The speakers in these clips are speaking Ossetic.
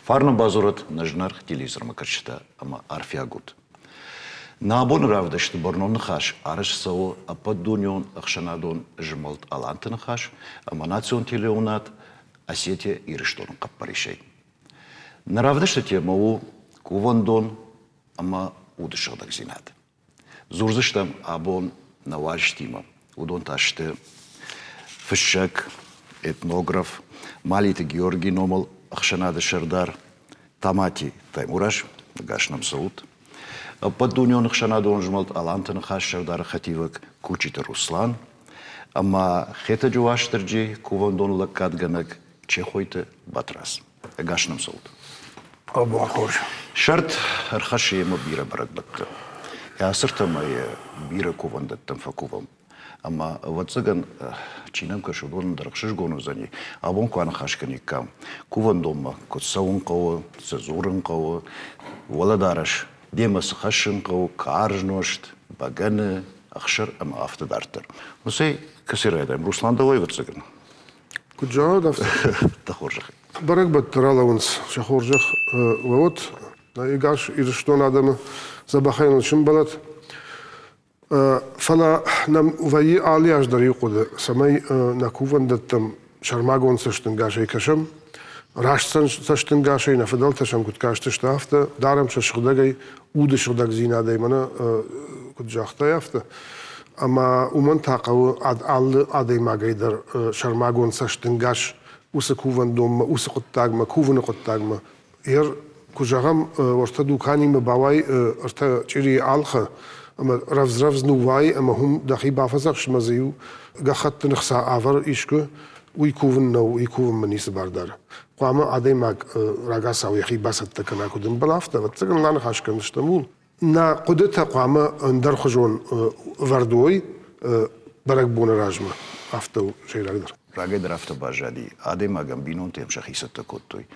Фарны бадзурӕд нӕ зынаргъ телевизормӕ кӕсджытӕ ӕмӕ арфиаг ут. Нӕ абоны равдысты бӕрнон ныхас арӕзт цӕуы ӕппӕтдунеон ӕхсӕнадон змӕлд Аланты ныхас ӕмӕ национ телеуынад Осетия Ирыстоны хъӕппӕрисӕй. Нӕ равдысты темӕ у кувӕндон ӕмӕ уды сыгъдӕгдзинад. Дзурдзыстӕм абон нӕ уазджытимӕ. Уыдон та сты фыссӕг, этнограф, Малиты Георгийы номыл ӕхсӕнады сӕрдар Тамати Таймураз, ӕгас нӕм цӕут. Ӕппӕтдунеон ӕхсӕнадон змӕлд Аланты ныхас сӕрдары хӕдивӕг Кучиты Руслан ӕмӕ Хетӕджы Уастырджи кувӕндоны лӕггадгӕнӕг Чехойты Батрадз. Ӕгас нӕм цӕут. Абон хорз. Сӕрд ӕрхӕссы йемӕ бирӕ бӕрӕгбӕттӕ. Йӕ цырт ӕмӕ йӕ бирӕ кувӕндӕттӕм фӕкувӕм. Ӕмӕ, ӕвӕццӕгӕн, чи нӕм кӕсы, уыдонӕн дӕр ӕхсызгон уыдзӕни. Абон куы аныхас кӕниккам, кувӕндонмӕ куыд цӕуын хъӕуы, цы дзурын хъӕуы, уӕлӕдарӕс демӕ цы хӕссын хъӕуы, карз нозт, бӕгӕны, ӕхсыр ӕмӕ афтӕ дарддӕр. Ну, цӕй, кӕцы райдайӕм? Руслан, дӕуӕй, ӕвӕццӕгӕн. Куыд зӕгъӕд, афтӕ. Дӕ хорзӕхӕй. Бӕрӕгбӕтты ралӕууынц сӕ хорзӕх уӕд. Ӕгас Ирыстон адӕмы дзӕбӕхӕй ныл сымбӕлӕд. Фӕлӕ нӕм вӕййы алы аз дӕр иу хъуыды, цӕмӕй нӕ кувӕндӕттӕм сӕрмагонд цӕстӕнгасӕй кӕсӕм, раст цӕстӕнгасӕй нӕ фыдӕлтӕ сӕм куыд кастысты, афтӕ дарӕм сӕ сыгъдӕгӕй, уды сыгъдӕгдзинадӕй, мӕнӕ куыд загътай, афтӕ. Ӕмӕ уымӕн та хъӕуы алы адӕймагӕй дӕр сӕрмагонд цӕстӕнгас уыцы кувӕндонмӕ, уыцы хъуыддагмӕ, кувыны хъуыддагмӕ. Ер, куы зӕгъӕм, уӕртӕ дуканимӕ бауай ӕртӕ чъирийы ӕлхӕ ӕмӕ рӕвдз-рӕвдз ныууай ӕмӕ уым дӕхи бафӕдзӕхс ӕмӕ дзы иу гӕххӕтты ныхца ӕвӕр искуы, уый кувын нӕу, уый кувынмӕ ницы бар дары. Хъуамӕ адӕймаг рагацау йӕхи бацӕттӕ кӕна, куыд ӕмбӕлы, афтӕ. Ӕвӕццӕгӕн, аныхас кӕндзыстӕм ууыл. Нӕ хъуыдытӕ хъуамӕ ӕндӕрхуызон ӕвӕрд уой бӕрӕгбоны размӕ. Афтӕ у сӕйрагдӕр. Рагӕй дӕр афтӕ баззади. Адӕймагӕн бинонтӕ йӕм сӕхи цӕттӕ кодтой.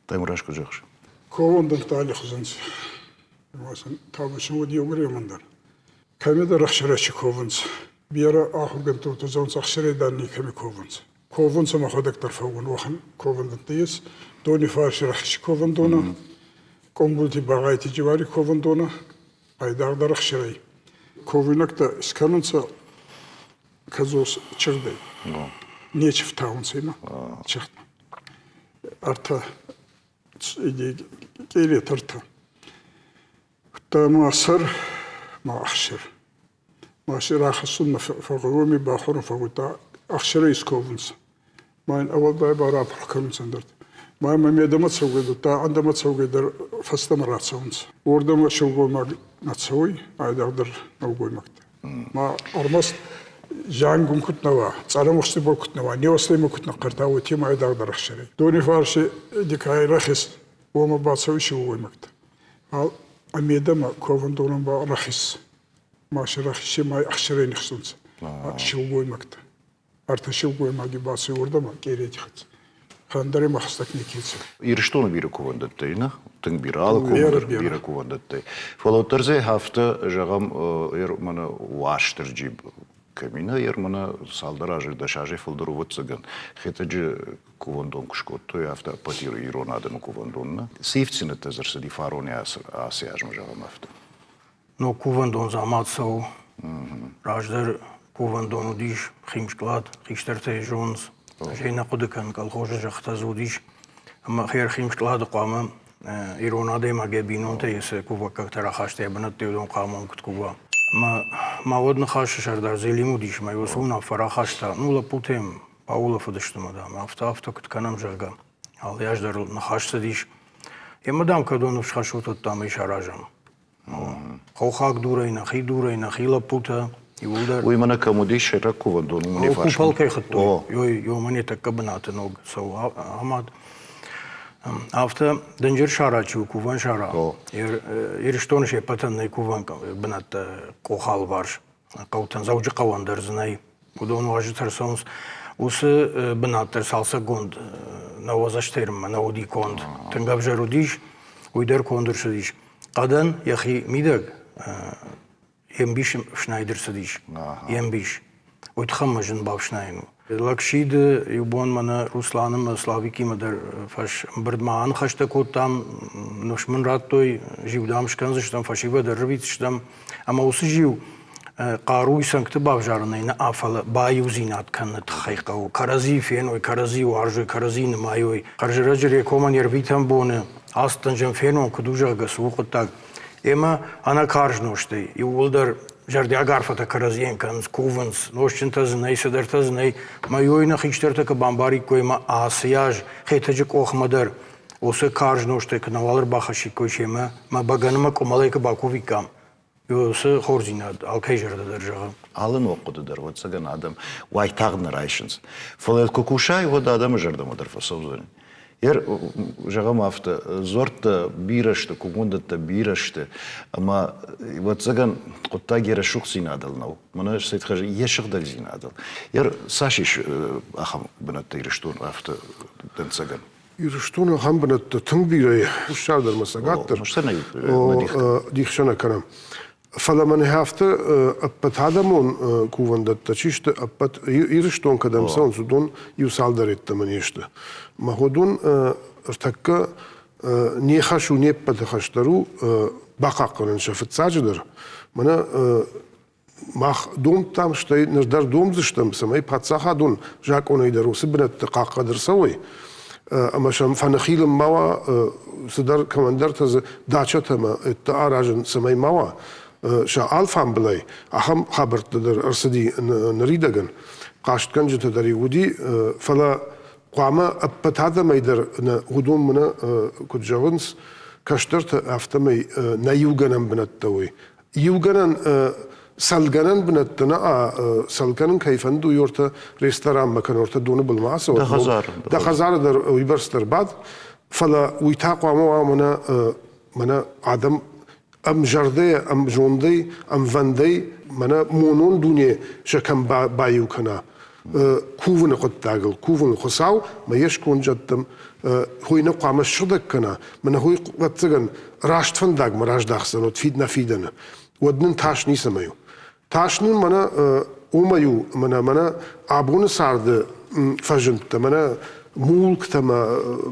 Таймураз, куыд зӕгъыс? Ковӕндӕнттӕ аллихузӕн табусын уыд еугуремӕн дӕр. Кӕмидӕр ӕхсӕрӕчи ковунц, берӕ ахургӕндтӕ зӕгъунцӕ ӕхсӕрӕй дӕр некӕми ковунц. Ковунцӕ мӕхуӕдӕг дӕр фӕуун уӕхӕн ковӕндӕнттӕ ес. Донифарси рӕхси ковӕндонӕ, Къумбулти Багъайти Дживари ковӕндонӕ, айдагъдӕр ӕхсӕрӕй. Ковуйнӕгтӕ искӕнунцӕ кӕдзос чигъдӕй. Нечи фтаунцӕ имӕ чигъдмӕ. Ӕртӕ къеретӕ ӕртӕ. Удта ма сӕр, ма ӕхсир. Ма си рахӕссунмӕ фӕгъгъӕуй бахуӕрун фӕгъгъудта ӕхсирӕй исковунцӕ. Ма ин ӕуӕлдай ба рапурх кӕнунцӕ ӕндӕртӕ. Ма имӕ медӕмӕ цӕугӕй удта ӕндӕмӕ цӕугӕй дӕр фӕстӕмӕ рацӕунцӕ. Уордӕмӕ силгоймаг нӕ цӕуй, айдагъдӕр нӕлгоймӕгтӕ. Ма ӕрмӕст зиангун куд нӕ уа, цъӕрӕмухсти бон куд нӕ уа, неуӕстӕй куд нӕ хъӕрта, уотемӕй айдагъдӕр ӕхсӕрӕй. Донифарси дикай рӕхис уомӕ бацӕуй силгоймӕгтӕ. Фал ӕ медӕмӕ ковӕндонӕн ба рӕхис. Ма си рӕхиси ма ӕхсӕрӕй нихсунцӕ силгоймӕгтӕ. Ӕртӕ силгоймаги бацӕуй уордӕмӕ къерети хӕццӕ. Хӕндӕр ма хӕстӕг некеци. Ирыстоны бирӕ кувӕндӕттӕй, нӕ? Тынг бирӕ, алы комы дӕр бирӕ кувӕндӕттӕй. Фӕлӕ уӕддӕр дзы афтӕ, зӕгъӕм, мӕнӕ Уастырджи кӕми нӕ, мӕнӕ цалдӕр азы, дӕс азӕй фылдӕр ӕвӕццӕгӕн, Хетӕджы кувӕндон куы скодтой, афтӕ ӕппӕт ирон адӕмы кувӕндон, нӕ? Цы ивддзинӕдтӕ дзы ӕрцыди фаронӕй ацы азмӕ, зӕгъӕм, афтӕ? Ног кувӕндон дзы амад цӕуы. Раздӕр кувӕндон уыдис химсклад, хистӕртӕ зонынц. Ӕз ӕй нӕ хъуыды кӕнын, колхозы зӕххытӕ дзы уыдис. Ӕмӕ химсклады хъуамӕ ирон адӕймаг йӕ бинонтӕй цы кувӕггӕгтӕ рахаста йӕ бынӕтты, уыдон хъуамӕ уым куыд кува. Ӕмӕ ма уӕд ныхасы сӕрдар Зелим уыдис, ӕмӕ уыцы уынаффӕ рахаста, ну, лӕппутӕм баулӕфыдысты мӕ, дам, афтӕ-афтӕ куыд кӕнӕм, зӕгъгӕ. Алы аз дӕр ныхас цыдис. Емӕ, дам, кӕд уӕ ныфсхӕссут, уӕд, дам, ӕй саразӕм. Хохаг дурӕй, нӕхи дурӕй, нӕхи лӕппутӕ иууылдӕр. Уый мӕнӕ кӕм уыдис сӕйраг кувӕндон, уым не фарсмӕ. Купол кӕй хуыдтой, ой, мӕнӕ тӕккӕ бынаты ног цӕуы амад. Афтӕ дынджыр сара чи у, кувӕн сара. Ирыстоны се ппӕтӕн нӕй кувӕн бынӕттӕ къохы алыварс. Хъӕутӕн, Дзӕуджыхъӕуӕн дӕр дзы нӕй. Уыдон уазджытӕ ӕрцӕуынц. Уыцы бынат дӕр цалцӕггонд нӕуӕдзӕстермӕ нӕ уыди конд. Тынг ӕвзӕр уыдис, уый дӕр конд ӕрцыдис. Хъӕдӕн йӕхи мидӕг йе мбис ӕфснайд ӕрцыдис. Йе мбис. Уый тыххӕй мӕ зын бафснайын у. Лӕг сиды, иу бон мӕнӕ Руслан ӕмӕ Славикимӕ дӕр фӕсӕмбырдмӕ аныхӕстӕ кодтам, ныфс мын радтой, зиу дам скӕндзыстӕм, фӕсивӕд ӕрвитдзыстӕм. Ӕмӕ уыцы зиу хъаруйы цӕнгты бавзарынӕй нӕ, фӕлӕ баиудзинад кӕныны тыххӕй хъӕуы. Кӕрӕдзийы феной, кӕрӕдзийы уарзой, кӕрӕдзийы нымайой. Хӕрзӕрӕджы Рекомӕн йе рвитӕн боны ацыдтӕн фенон, куыд у, зӕгъгӕ, цы у хъуыддаг. Ӕмӕ ӕнӕкарз нозтӕй иууылдӕр зӕрдиаг арфӕтӕ кӕрӕдзийӕн кӕнынц, кувынц, нозтджынтӕ дзы нӕй, цыдӕртӕ дзы нӕй. Мӕ нӕ хистӕртӕ куы бамбариккой ӕмӕ ацы аз Хетӕджы къохмӕ дӕр уыцы карз нозтӕй куы нӕуал ӕрбахӕссиккой семӕ, мӕ бӕгӕнымӕ къуымӕлӕй куы бакувиккам, уыцы хорздзинад алкӕй зӕрдӕ дӕр зӕгъы. Алы ног хъуыды дӕр, ӕвӕццӕгӕн, адӕм уайтагъд нӕ райсынц. Фӕлӕ куы кусай, уӕд адӕмы зӕрдӕмӕ дӕр фӕцӕудзӕни. Зӕгъӕм афтӕ, дзуӕрттӕ бирӕ сты, кувӕндӕттӕ бирӕ сты, ӕмӕ, ӕвӕццӕгӕн, хъуыддаг йӕ рӕсугъддзинадыл нӕу, мӕнӕ йӕ сыгъдӕгдзинадыл. Цас ис ахӕм бынӕттӕ Ирыстоны афтӕ дӕнцӕгӕн? Ирыстоны ахӕм бынӕттӕ тынг бирӕ и, хуссар дӕр ӕмӕ цӕгат дӕр. Дих сӕ нӕ кӕнӕм. Фӕлӕ мӕнӕ афтӕ ӕппӕтадӕмон кувӕндӕттӕ чи сты, ӕппӕт Ирыстон кӕдӕм цӕуынц, уыдон иу цалдӕр йеддӕмӕ не сты. Мӕ уыдон ӕртӕккӕ не хӕс у, не ппӕты хӕс дӕр у бахъахъхъӕнын сӕ фыццаджыдӕр. Мӕнӕ мах домдтам, стӕй ныр дӕр домдзыстӕм, цӕмӕй паддзахадон закъонӕй дӕр уыцы бынӕтты хъахъхъӕд ӕрцӕуой ӕмӕ сӕм фӕныхилын ма уа, цыдӕр кӕмӕндӕртӕ дзы дачӕтӕ ӕмӕ ӕддӕ аразын цӕмӕй ма уа, сӕ алфамбылай ахӕм хабӕрттӕ дӕр ӕрцыди ныридӕгӕн. Хъастгӕнджытӕ дӕр-иу уыди, фӕлӕ хъуамӕ ӕппӕт адӕмӕй дӕр нӕ уыдон мӕнӕ куыд зӕгъынц, кӕстӕртӕ афтӕмӕй нӕ иугӕнӕн бынӕттӕ уой. Иугӕнӕн цӕлгӕнӕн бынӕттӕ нӕ цӕлгӕнын кӕй фӕнды, уый ортӕ ресторанмӕ кӕнӕ ортӕ доны былмӕ ацӕуӕд. Дӕ хӕдзары дӕр уыйбӕрц дӕр бад, фӕлӕ уый та хъуамӕ уа мӕнӕ мӕнӕ адӕм ӕмзӕрдӕйӕ, ӕмзондӕй, ӕмвӕндӕй мӕнӕ монон дуне сӕ кӕм баиу кӕна кувыны хъуыддагыл, кувын Хуыцау мӕ йе сконд зӕдтӕм хой нӕ хъуамӕ ссыгъдӕг кӕна, мӕнӕ хой ӕвӕццӕгӕн раст фӕндагмӕ раздахдзӕн уӕд фид нӕ фидӕны. Уӕд нын тас ницӕмӕй у. Тас нын мӕнӕ уымӕй у, мӕнӕ мӕнӕ абоны царды фӕзындтӕ, мӕнӕ мулктӕ мӕ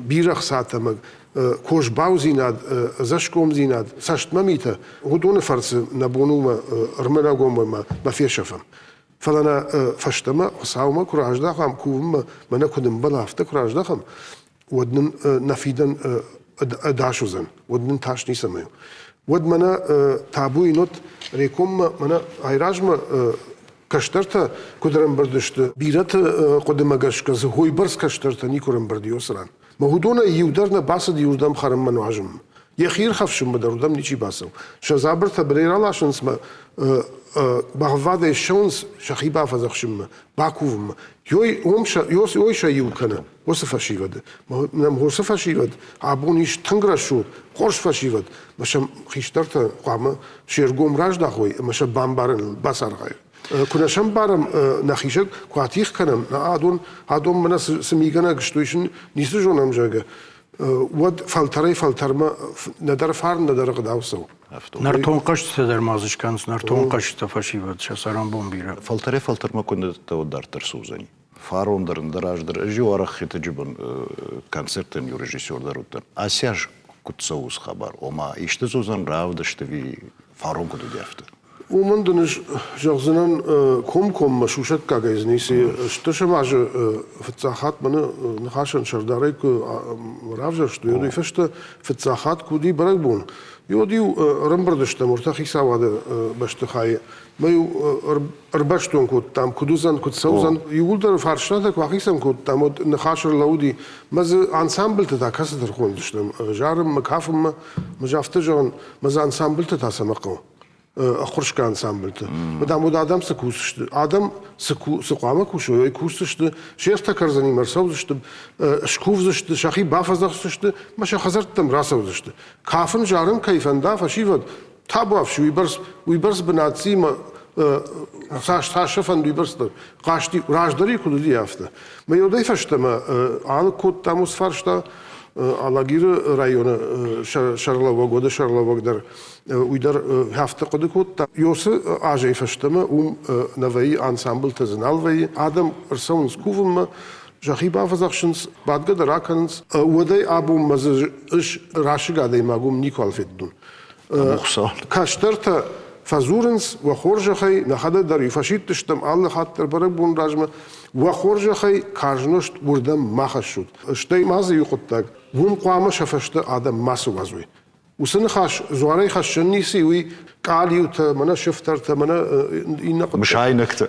бирӕ хцатӕ мӕ козбаудзинад, ӕдзӕсгомдзинад, цӕстмӕ митӕ, уыдоны фӕрцы нӕ бон у мӕ ӕрмӕнӕгоммӕ мӕ фесӕфӕм. Фӕлӕ нӕ фӕстӕмӕ Хуыцаумӕ куы раздӕхӕм, кувынмӕ, мӕнӕ куыд ӕмбӕлы, афтӕ куы раздӕхӕм, уӕд нын нӕ фидӕн ӕдас уыдзӕн, уӕд нын тас ницӕмӕй у. Уӕд мӕнӕ табуйы нот Рекоммӕ мӕнӕ айразмӕ кӕстӕртӕ куыд ӕрӕмбырд сты, бирӕты хъуыдымӕ гӕсгӕ дзы уыйбӕрц кӕстӕртӕ никуы ӕрӕмбырд и уыцы ран. Мӕ уыдонӕй иу дӕр нӕ бацыд иуырдӕм хӕрынмӕ нуазынмӕ. Йӕхи ирхӕфсынмӕ дӕр уырдӕм ничи бацӕуы. Сӕ дзабыртӕ бынӕй раласынц мӕ бӕгъӕввадӕй ссӕуынц сӕхи бафӕдзӕхсынмӕ, бакувынмӕ. Ёй, уым сӕ, ой сӕ иу кӕны, уыцы фӕсивӕды. Нӕм уыцы фӕсивӕд абон ис тынг рӕсугъд, хорз фӕсивӕд, мӕ сӕм хистӕртӕ хъуамӕ се ргом раздахой ӕмӕ сӕ бамбарыныл бацархайой. Куы нӕ сӕмбарӕм нӕхи сӕ куы атигъ кӕнӕм, адон, адон мӕнӕ цы мигӕнӕг сты, уый сын ницы зонӕм, зӕгъгӕ, уӕд фӕлтӕрӕй-фӕлтӕрмӕ нӕдӕр фарн, нӕдӕр ӕгъдау цӕуы. Нӕртон хъӕзтытӕ дӕр ма дзы скӕнынц, нӕртон хъӕзтытӕ фӕсивӕд сӕ цӕрӕнбон бирӕ. Фӕлтӕрӕй-фӕлтӕрмӕ куы нӕ уӕд дарддӕр цы уыдзӕни? Фарон дӕр, ӕндӕр аз дӕр ӕз иу арӕх Хетӕджы бын концерттӕн иу режиссер дӕр уыдтӕн. Ацы аз куыд цӕуы уыцы хабар? Ома, исты дзы уыдзӕн равдыст ӕви фарон куыд уыди, афтӕ? Уымӕн дын ӕз зӕгъдзынӕн комкоммӕ сусӕггагӕй дзы ницы. Стӕсӕм азы фыццаг хатт мӕны ныхасӕн сӕрдарӕй куы равзӕрстой, уый фӕстӕ фыццаг хатт куы уыди бӕрӕгбон, уӕд-иу ӕрӕмбырд стӕм ӕртӕ хицауады бӕстыхайы. Мӕ-иу ӕрбӕстон кодтам, куыд уыдзӕн, куыд цӕудзӕн. Иууылдӕр фарстатӕ куы ахицӕн кодтам, уӕд ныхас ӕрлӕууыди. Мӕ дзы ансамбльтӕ та кӕцыты рхондзыстӕм? Зарынмӕ, кафынмӕ. Мӕ дзы афтӕ зӕгъын, мӕ дзы ансамбльтӕ та цӕмӕ хъӕуы? Ӕххуырсгӕ ансамбльты. Дам, уӕд адӕм цы кусдзысты? Адӕм цы, цы хъуамӕ кусой, уый кусдзысты, се ртӕ кӕрдзынимӕ ӕрцӕудзысты, скувдзысты, сӕхи бафӕдзӕхсдзысты ӕмӕ сӕ хӕдзӕрттӕм рацӕудзысты. Кафын, зарын кӕй фӕнда, фӕсивӕд, табуафси, уыйбӕрц, уыйбӕрц бынатимӕ цас цас сӕ фӕнды, уыйбӕрц дӕр. Хъасти раздӕр куыд уыди, афтӕ. Мӕ уӕдӕй фӕстӕмӕ алыг кодтам уыцы фарста. Алагиры районы сӕргълӕууӕг, уӕды сӕргълӕууӕг дӕр уый дӕр афтӕ хъуыды кодта. Ёсы азӕй фӕстӕмӕ уым нӕ вӕййы ансамблтӕ дзы нал вӕййы. Адӕм ӕрцӕуынц кувынмӕ, сӕхи бафӕдзӕхсынц, бадгӕ дӕр акӕнынц. Уӕдӕй абонмӕ дзы ис расыг адӕймаг уым никуал федтон. Кӕстӕртӕ фӕдзурынц, уӕ хорзӕхӕй, нӕхӕдӕг дӕр-иу фӕсидтыстӕм алы хатт дӕр бӕрӕгбон размӕ, уӕ хорзӕхӕй карз нозт уырдӕм ма хӕссут. Стӕй ма дзы иу хъуыддаг, уым хъуамӕ сӕ фӕстӕ адӕм мацы уадзой. Уыцы ныхас дзуарӕй хӕссӕн ницы, уый къалиутӕ, мӕнӕ сыфтӕртӕ, мӕнӕ иннӕ хъуыддӕгтӕ. Мысайнӕгтӕ.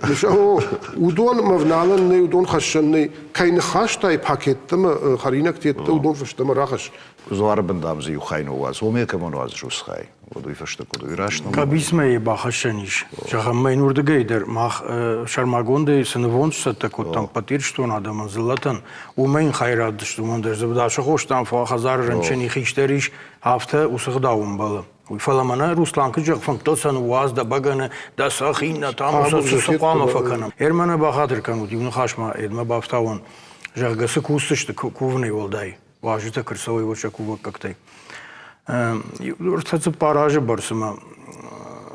Уыдонмӕ вналӕн нӕй, уыдон хӕссӕн нӕй. Кӕй ныххастай пакеттӕ мӕ хӕринӕгтӕ, уыдон фӕстӕмӕ рахӕсс. Дзуары бын дам дзы иу хай ныууадз. Уым йӕ кӕмӕн уадзыс уыцы хай? Уӕд уый фӕстӕ куыд уый раст нӕ Къӕбицмӕ йӕ бахӕссӕн ис. Зӕгъӕм, мӕн уырдыгӕй дӕр мах сӕрмагондӕй цы нывонд сцӕттӕ кодтам ӕппӕт Ирыстоны адӕмӕн, дзыллӕтӕн, уымӕй йын хай ратдзысты, уымӕн дӕр дзы хостам, фӕлӕ хӕдзары рынчын хистӕр ис, афтӕ уыцы гъдау ӕмбӕлы. Уый фӕлӕ мӕнӕ Руслан куыд зӕгъы, фынгтыл сӕ ныууадз, дӕ бӕгӕны, дӕ цӕхх, иннӕтӕ ӕмӕ сӕ цы хъуамӕ фӕкӕнӕм. Ӕрмӕнӕ бахатыр кӕнут, иу ныхас ма Эдмӕ бафтауон, зӕгъгӕ, цы кусдзысты кувынӕй уӕлдай. Уазджытӕ куы рцӕуой, уӕд сӕ кувӕггӕгтӕй. Ӕртӕ-цыппар азы бӕрц ӕмӕ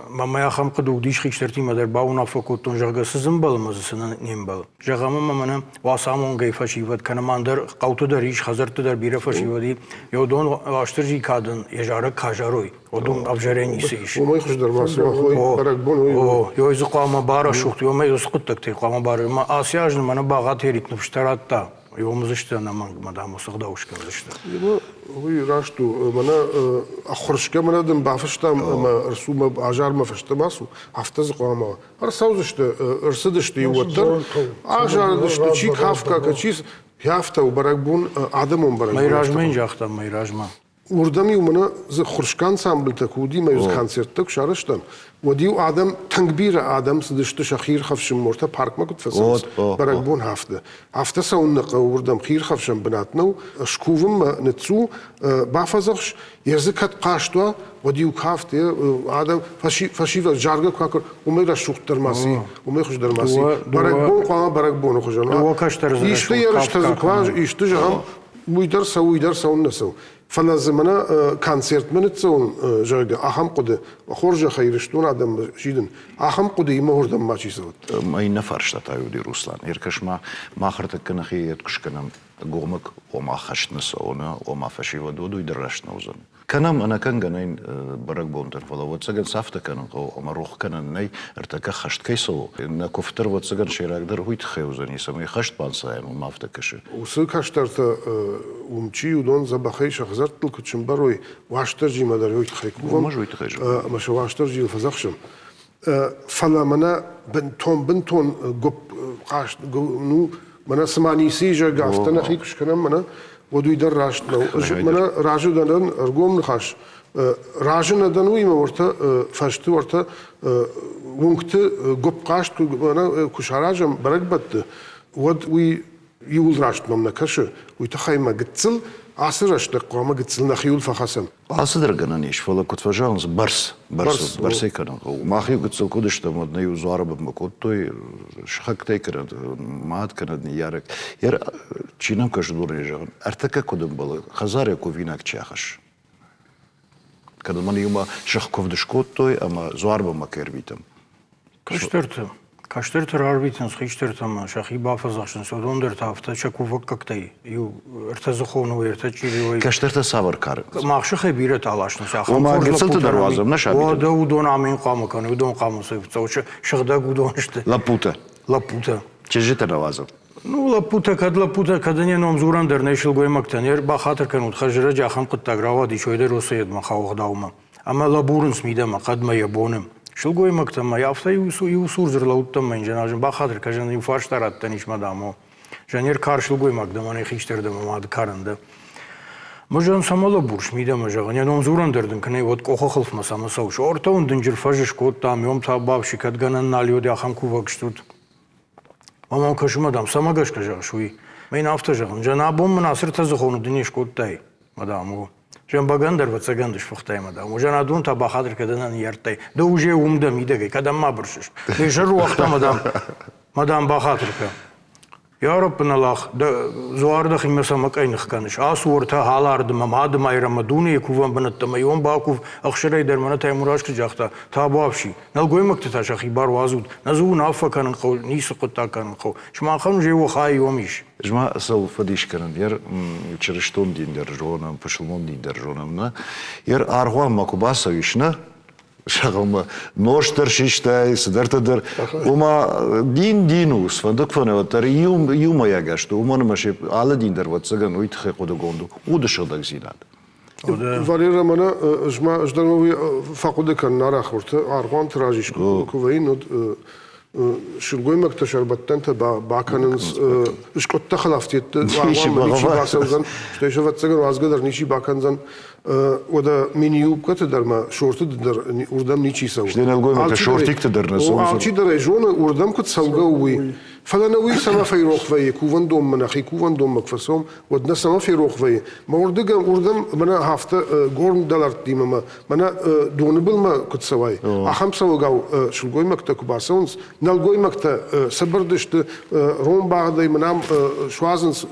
мӕ ахӕм хъуыды уыдис хистӕртимӕ дӕр бауынаффӕ кодтон, зӕгъгӕ, цы дзы ӕмбӕлы ӕмӕ дзы цы не мбӕлы. Зӕгъӕм, ӕмӕ мӕнӕ уацамонгӕй фӕсивӕд, кӕнӕ ма ӕндӕр хъӕуты дӕр ис, хӕдзӕртты дӕр бирӕ фӕсивӕд и, уыдон Уастырджийы кадӕн йӕ зарӕг казарой, уыдон ӕвзӕрӕй ницы ис. Уымӕй хуыздӕр ма цы уа, бӕрӕгбон уый у. Ой, дзы хъуамӕ барӕсугъд, уымӕй уыцы хъуыддӕгтӕй хъуамӕ бары. Ӕмӕ ацы аз мӕнӕ Бӕгъатырик ныфстӕ радта, Иомдзысты ӕнӕмӕнг, мӕ дам, уыцы гъдау скӕндзысты. Уый раст у. Мӕнӕ ӕххуырсгӕ мӕнӕ дын бафыстам ӕмӕ ӕрцу мӕ азармӕ фӕстӕмӕ ацу, афтӕ дзы хъуамӕ уа. Ӕрцӕудзысты, ӕрцыдысты иу уӕддӕр, азарыдысты, чи кафгӕ, чи афтӕ у бӕрӕгбон, адӕмон бӕрӕгбон. Мӕй размӕ йын загътам, мӕй размӕ. Уырдӕм-иу мӕнӕ дзы хуырсгӕ ансамблтӕ куы уыди, мӕ-иу дзы концерттӕ куы сарӕзтам, уӕд-иу адӕм, тынг бирӕ адӕм цыдысты сӕ хиирхӕфсӕн мортӕ паркмӕ куыд фӕцӕуынц, бӕрӕгбон афтӕ. Афтӕ цӕуын нӕ хъӕуы уырдӕм, хиирхӕфсӕн бынат нӕу, скувынмӕ ныццу, бафӕдзӕхс, йӕ дзы кӕд хъаст уа, уӕд-иу кафт, адӕм, фӕсивӕд заргӕ куы акӕной, уымӕй рӕсугъддӕр ма цы, уымӕй хуыздӕр ма цы. Бӕрӕгбон хъуамӕ бӕрӕгбоны хуызӕн уа. Исты ерыстӕ дзы куы уа, исты, зӕгъӕм, уый дӕр цӕуы, уый дӕр цӕуын нӕ цӕуы. Фӕлӕ дзы мӕнӕ концертмӕ ныццӕуын, зӕгъгӕ, ахӕм хъуыды, хорзӕхӕй Ирыстон адӕммӕ сидын, ахӕм хъуыдыимӕ уырдӕм мачи цӕуӕд. Иннӕ фарста та уыди, Руслан, ӕркӕс-ма, мах ӕртӕккӕ нӕхи йед куы скӕнӕм, гомыг, ома хӕст нӕ цӕуы, нӕ, ома фӕсивӕд уӕд уый дӕр раст нӕ уыдзӕн. Кӕнӕм ӕнӕкӕнгӕ нӕй бӕрӕгбонтӕн, фӕлӕ ӕвӕццӕгӕн цы афтӕ кӕнын хъӕуы ӕмӕ рох кӕнӕн нӕй, ӕртӕккӕ хӕст кӕй цӕуы. Нӕ куывддӕр ӕвӕццӕгӕн сӕйрагдӕр уый тыххӕй уыдзӕни, цӕмӕй хӕст банцайӕм, уымӕ афтӕ кӕсы. Уыцы кӕстӕртӕ уым чи, уыдон дзӕбӕхӕй сӕ хӕдзӕрттыл куыд сӕмбӕрой, Уастырджимӕ дӕр уый тыххӕй кувӕм, ӕмӕ сӕ Уастырджийыл фӕдзӕхсӕм. Фӕлӕ мӕнӕ бынтон-бынтон гуыпп хъаст, ну, мӕнӕ цыма ницы изӕг, афтӕ нӕхи куы скӕнӕм, мӕнӕ, уӕд уый дӕр раст нӕу. Ӕз мӕнӕ разы дӕн, ӕргом ныхас, разы нӕ дӕн уыимӕ уӕртӕ фӕзты, уӕртӕ уынгты гуыпп хъаст куы саразӕм бӕрӕгбӕтты, уӕд уый иуыл раст мӕм нӕ кӕсы, уый тыххӕй мӕ гыццыл ацы рӕстӕг хъуамӕ гыццыл нӕхиуыл фӕхӕцӕм. Алцыдӕр гӕнӕн ис, фӕлӕ куыд фӕзӕгъынц, бӕрц, бӕрц, бӕрцӕй кӕнын хъӕуы. Мах-иу гыццыл куыд стӕм, уӕд нӕ-иу дзуары бынмӕ кодтой, сыхӕгтӕй кӕнӕд, мад кӕнӕд ныййарӕг. Чи нӕм кӕсы дурӕй зӕгъын, ӕртӕккӕ куыд ӕмбӕлы, хӕдзарӕй кувинаг чи ахӕссы. Кӕд мӕн иумӕ сых куывд скодтой ӕмӕ дзуарбынмӕ кӕй ӕрвитӕм. Кӕстӕрты. Кӕстӕрты рарвитынц хистӕртӕм, сӕхи бафӕдзӕхсынц, уыдон дӕр та афтӕ сӕ кувӕггӕгтӕй иу ӕртӕдзыхоны уой, ӕртӕ чъириуӕй. Кӕстӕртӕ цавӕр кары? Мах сыхӕй бирӕтӕ аласынц. Ахӕм Ома гыццылты дӕр уадзӕм, нӕ сабиты? Уӕдӕ уыдон амин хъуамӕ кӕной, уыдон хъуамӕ сӕ сыгъдӕг уыдон сты. Лӕппутӕ? Лӕппутӕ. Чызджытӕ нӕ уадзӕм? Ну, лӕппутӕ, кӕд лӕппутӕ, кӕд ын йӕ ном дзурӕн дӕр нӕй сылгоймӕгтӕн, йе рбахатыр кӕнут, хӕрзӕрӕджы ахӕм хъуыддаг рауадис, уӕдӕ Росоедмӕ хауӕгъдаумӕ. Ӕмӕ лӕбурынц мидӕмӕ, хъӕдмӕ йӕ боны. Сылгоймӕгтӕ мӕ афтӕ иу сур дзы рлӕудтӕн мӕ инженажын бахатыр кӕ, иу фарста раттӕн ис мӕ дамо. Жанер кар сылгоймаг дӕ, мӕнӕй хистӕр дӕ, мӕ мады карӕн дӕ. Мызӕн цӕмӕ лӕбурс мидӕмӕ зӕгъын, йӕ ном дзурӕн дӕр дын кӕнӕ, уӕд къохы хылфмӕ цӕмӕ цӕуыс. Ортӕ уын дынджыр фӕз скодтам, йом та бавси, кӕд гӕнӕн нал уыд, ахӕм кувӕг стут. Мамӕ кӕсынмӕ, дам, цӕмӕ гӕсгӕ зӕгъыс уый? Мӕн афтӕ зӕгъын, зӕн абон мын ацы ӕртӕдзыхоны ды не скодтай, мадам, о. Зӕн дӕр ӕвӕццӕгӕн ды сфыхтай, мадам. Зӕн адон та бахатыр кӕдӕнӕн йӕрдтӕй. Ды уже уым дӕ мидӕгӕй, кӕдӕм ма бырсыс? Ме сӕр руагъта, мадам. Мадам, бахатыр кӕ. Йарӕппын Аллах, дӕ дзуар дӕхимӕ цӕмӕ къӕйных кӕныс? Ацу ӕртӕ хӕларды мӕ мады Майрӕммӕ дунейы кувӕн бынӕттӕ мӕ иуӕн бакув, ӕхсырӕй дӕр мӕнӕ Таймураз куыд загъта, табуафси. Нӕлгоймӕгты та сӕхи бар уадзут, нӕ дзы уынаффӕ кӕнын хъӕуы, ницы хъуыддаг кӕнын хъӕуы. Сымахӕн уже уӕ хай уӕм ис. Ӕз ма цӕуыл фӕдис кӕнын, ер чырыстон дин дӕр зонӕм, пысылмон дин дӕр зонӕм, нӕ? Ер аргъуанмӕ куы бацӕуис, нӕ? Зӕгъӕм, нозт дӕр систай, цыдӕртӕ дӕр. Ома дин дин у, цыфӕнды куы фӕнды, уӕддӕр иумӕйаг сты, уымӕн ӕмӕ се алы дин дӕр, ӕвӕццӕгӕн, уый тыххӕй хъуыдыгонд у, уды сыгъдӕгдзинад. Валера, мӕнӕ ӕз ма ӕз дӕр уый фӕхъуыды кӕнын арӕх уырты аргъуанты раз искуы куы вӕййын, уӕд сылгоймӕгтӕ сӕрбӕттӕнтӕ бакӕнынц, скъуыдтӕ хӕлӕфтетты аргъуанмӕ ничи бацӕудзӕн, стӕй сӕ ӕвӕццӕгӕн уадзгӕ дӕр ничи бакӕндзӕн. Уӕдӕ мини-юбкӕты дӕр ма шорты дӕр уырдӕм ничи цӕуы. Стӕй нӕлгоймӕгтӕ шортикты дӕр нӕ цӕуынц. Алчидӕр ӕй зоны, уырдӕм куыд цӕугӕ у, уый. Фӕлӕ нӕ уый цӕмӕ фӕйрох вӕййы, кувӕндонмӕ нӕхи кувӕндонмӕ куы фӕцӕуӕм, уӕд нӕ цӕмӕ ферох вӕййы? Мӕ уырдыгӕм, уырдӕм мӕнӕ афтӕ горн дӕлӕрттимӕ мӕ мӕнӕ доны былмӕ куыд цӕуай, ахӕм цӕуӕгау сылгоймӕгтӕ куы бацӕуынц, нӕлгоймӕгтӕ сӕбырдысты ронбӕгъдӕй мын ам суадзынц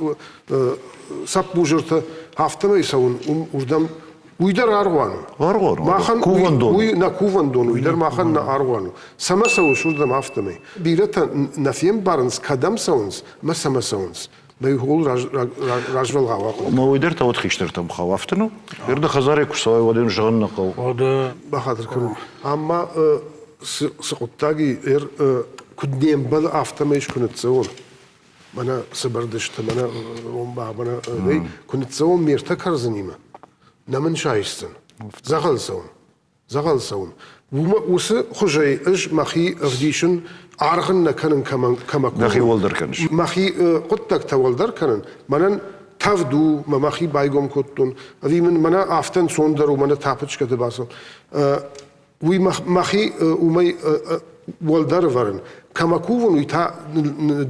цӕппузыртӕ, афтӕмӕй цӕуын уым уырдӕм уый дӕр аргъуан у. Аргъуан у. Махӕн кувӕндон. Уый нӕ кувӕндон, уый дӕр махӕн нӕ аргъуан у. Цӕмӕ цӕуыс уырдӕм афтӕмӕй? Бирӕтӕ нӕ фембарынц, кӕдӕм цӕуынц ӕмӕ цӕмӕ цӕуынц. Мӕ ууыл развӕлгъау ахъуыды. Ӕмӕ уый дӕр та уӕд хистӕртӕм хауы, афтӕ нӕу? Ӕрды хӕдзарӕй куы цӕуай, уӕд ын зӕгъын нӕ хъӕуы. Уӕдӕ бахатыр кӕнын. Ам ма цы хъуыддаг и, куыд не мбӕлы, афтӕмӕй ис куы ныццӕуон. Мӕнӕ цыбырдысты, мӕнӕ ромба, мӕнӕ куы ныццӕуон ме ртӕ кӕрдзынимӕ, нӕ мын сайсдзӕн. Дзӕгъӕл цӕуын. Дзӕгъӕл цӕуын. Уымӕ уыцы хуызӕй ӕз мӕхи ӕвдисын, аргъ ын нӕ кӕнын кӕмӕн кӕмӕ Дӕхи уӕлдӕр кӕныс. Мӕхи хъуыддӕгтӕ уӕлдӕр кӕнын. Мӕнӕн тӕвд у, мӕ мӕхи байгом кодтон. Ӕви мын мӕнӕ афтӕ ӕнцондӕр у, мӕнӕ тапочкӕты бацӕуын. Уый мӕхи уымӕй уӕлдӕр ӕвӕрын. Кӕмӕ кувын, уый та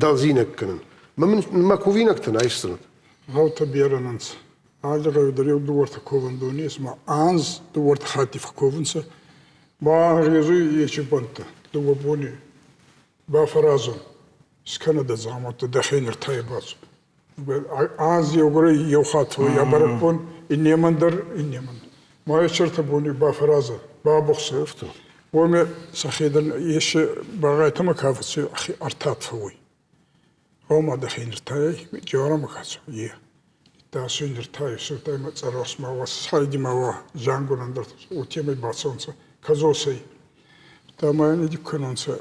дӕлдзинӕг кӕнын. Мӕ мын мӕ кувинӕгтӕ айсдзынӕ. Гъӕутӕ берӕ нцӕ. Алли гъӕуи дӕр еу дууӕртӕ ковӕндони ес, ма анз дууӕртӕ хатти фӕкковунцӕ. Ба ӕнгъезуй ечи бӕнттӕ, дууӕ бони бафӕразун, скӕнӕ дӕ дзаумӕттӕ, дӕхе ниртайӕ бацу. Анз еугурӕй еу хатт я бӕрӕгбон, иннемӕн дӕр, иннемӕн. Ма ечертӕ бони бафӕразӕ, бабухсӕ. Уоми сӕхедӕн есе багъайтӕмӕ ка фӕци, ӕртат фӕууй. Гъома дӕхе ниртайӕй, джорама кӕцо, е. Дӕсуй ниртайӕ, сутай ма цъӕрос ма уа, сайди ма уа, зангун ӕндӕр, уотемӕй бацӕунцӕ кӕдзосӕй. Да ма ин кӕнунцӕ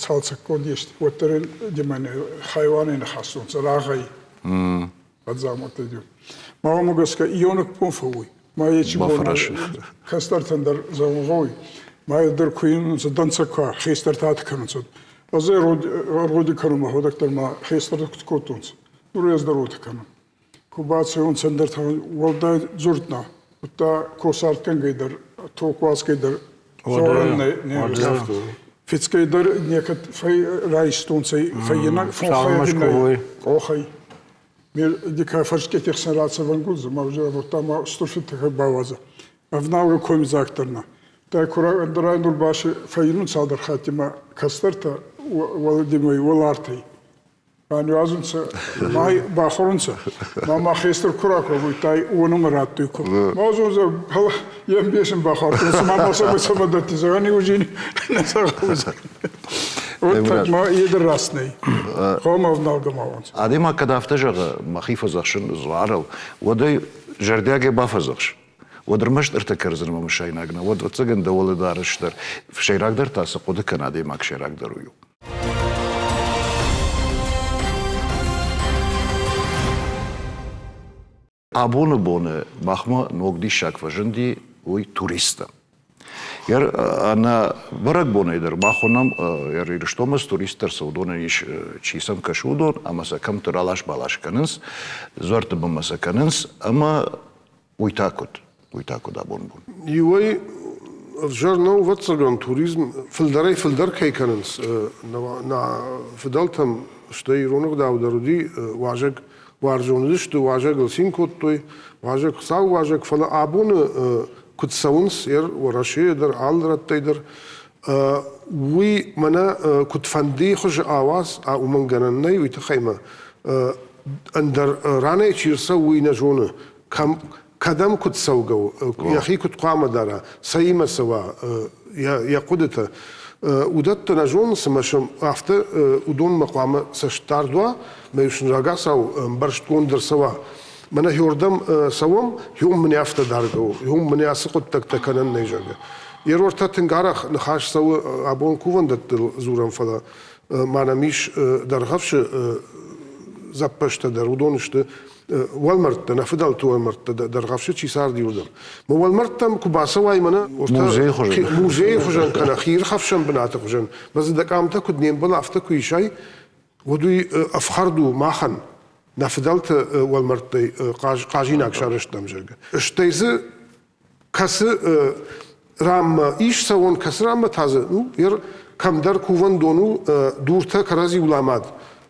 цалцӕггонд ести, уӕддӕр ин димӕн хайуанӕй нӕ хастонцӕ рагъӕй. Гъӕддзаумӕттӕ. Ма уомӕ гӕсгӕ ионӕг бон фӕууй. Ма ечи бон кӕстӕртӕн дӕр зӕгъун гъӕуй. Ма дӕр ку инунцӕ дӕнцӕг ка хестӕртӕ ат кӕнунцӕ. Ӕз ӕргъуди кӕнун мӕхуӕдӕг дӕр ма хестӕртӕ куд кодтонцӕ. Нур ӕз дӕр уотӕ кӕнун. Ку бацӕуонцӕ ӕндӕртӕ уӕлдай дзурд нӕ, удта косартгӕнгӕй дӕр, ток уадзгӕй дӕр дзорӕн не Фицгӕй дӕр некӕд райстонцӕ фӕййинаг фонхӕй къохӕй. Дикӕ фӕрскъети хсӕн рацӕвӕнгуз, ма уже равардта ма устур фидтӕхӕ бауадзӕ. Ӕвналгӕ комидзаг дӕр нӕ. Дӕ кура нур баси фӕййинун цалдӕр хатти ма кӕстӕртӕ уӕлдимӕй уӕлартӕй. Баниуазунцӕ, ма бахорунцӕ. Ма ма хестӕр ку ракровуйтай, уонумӕ раттуй ку. Ма зонзӕ, е мбесин бахуардтонцӕ, ма ма сӕмӕ цӕмӕ дӕтти, зӕгъӕн, уже не сӕгъӕудзӕн. Вот так ма е дӕр раст нӕй. Гъома ӕвналгӕ ма уонцӕ. Адӕймаг кӕд афтӕ зӕгъы, мӕхи фӕдзӕхсын дзуарыл, уӕд ӕй зӕрдиагӕй бафӕдзӕхс. Уӕд ӕрмӕст ӕртӕ кӕрдзынмӕ мысайнаг нӕ, уӕд, ӕвӕццӕгӕн, дӕ уӕлӕдарӕс дӕр. Сӕйрагдӕр та цы хъуыды кӕны адӕймаг, сӕйрагдӕр уый у. Абоны боны махмӕ ног диссаг фӕзынди, уый туристтӕ. Ӕнӕ бӕрӕгбонӕй дӕр мах уынӕм, Ирыстонмӕ цы туристтӕ ӕрцӕуы, уыдонӕн ис, чи сӕм кӕсы, уыдон, ӕмӕ сӕ кӕмтты ралас-балас кӕнынц, дзуӕртты бынмӕ сӕ кӕнынц, ӕмӕ уый та куыд? Уый та куыд абон бон? Иуӕй ӕвзӕр нӕу, ӕвӕццӕгӕн, туризм фылдӕрӕй-фылдӕр кӕй кӕнынц нӕ фыдӕлтӕм, стӕй ирон ӕгъдау дӕр уыди, уазӕг уарзон уыдысты, уазӕгыл цин кодтой, уазӕг Хуыцауы уазӕг, фӕлӕ абоны куыд цӕуынц Уӕрӕсейӕ дӕр, алы рӕттӕй дӕр, Уый мӕнӕ куыдфӕндыйы хуызы ауадз, уымӕн гӕнӕн нӕй, уый тыххӕй мӕ ӕндӕр ранӕй чи рцӕуы, уый нӕ зоны, кӕм, кӕдӕм куыд цӕугӕ у, йӕхи куыд хъуамӕ дара, цӕимӕ цӕуа йӕ хъуыдытӕ. Уыдӕттӕ нӕ зонынц ӕмӕ сӕм афтӕ уыдонмӕ хъуамӕ цӕстдард уа, мӕ сын рагацау ӕмбӕрстгонд ӕрцӕуа. Мӕнӕ хёрдӕм цӕуӕм, хём мын афтӕ даргӕ у, хём мын ацы хъуыддӕгтӕ кӕнӕн нӕй, зӕгъгӕ. Ерортӕ тынг арӕх ныхас цӕуы абон кувӕндӕттыл дзурӕм, фӕлӕ ма нӕм ис Дӕргъӕвсы дзӕппӕзтӕ дӕр, уыдон сты уӕлмӕрдтӕ, нӕ фыдӕлты уӕлмӕрдтӕ Дӕргъӕвсы чи царди, уыдон. Мӕ уӕлмӕрдтӕм куы бацӕуай мӕнӕ музейы хуызӕн кӕнӕ хиирхӕфсӕн бынаты хуызӕн, мӕ дзы дӕ къамтӕ куыд не мбӕлы, афтӕ куы исай, уӕд уый ӕфхӕрд у махӕн, нӕ фыдӕлты уӕлмӕрдтӕй хъазинаг сарӕзтам, зӕгъгӕ. Стӕй дзы кӕцы ранмӕ ис цӕуон, кӕцы ранмӕ та дзы, ну, ер кӕмдӕр кувӕндон у, дуртӕ кӕрӕдзиуыл амад,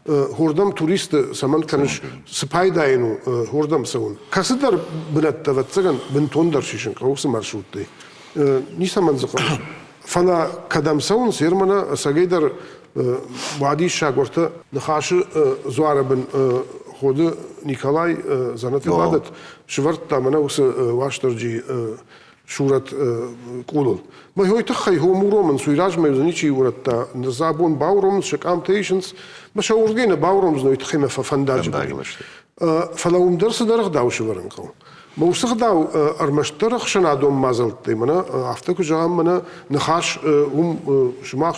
хордӕм туристы цӕмӕн кӕныс, цы пайда йын у хордӕм цӕуын. Кӕцыдӕр бынӕттӕ, ӕвӕццӕгӕн, бынтондӕр сисын хъӕуы уыцы маршруттӕй. Ницӕмӕн дзы хъӕуы. Фӕлӕ кӕдӕм цӕуынц, ер мӕнӕ ӕцӕгӕйдӕр уадиссаг уӕртӕ Ныхасы дзуары бын Ходы Николай дзӕнӕты бадӕт сывӕрдта мӕнӕ уыцы Уастырджийы сурӕт къулыл. Мӕ уый тыххӕй хом уромынц, уый размӕ дзы ничи урӕдта. Ныр дзы абон бауромынц, сӕ къамтӕ исынц. Мӕ сӕ уырдыгӕй нӕ бауромдзӕн, уый тыххӕй мӕ фӕндаджы Фӕлӕ уым дӕр цыдӕр ӕгъдау сӕвӕрын хъӕуы. Мӕ уыцы гъдау ӕрмӕстдӕр ӕхсӕнадон мадзӕлттӕй, мӕнӕ афтӕ куы зӕгъӕм, мӕнӕ ныхас уым сымах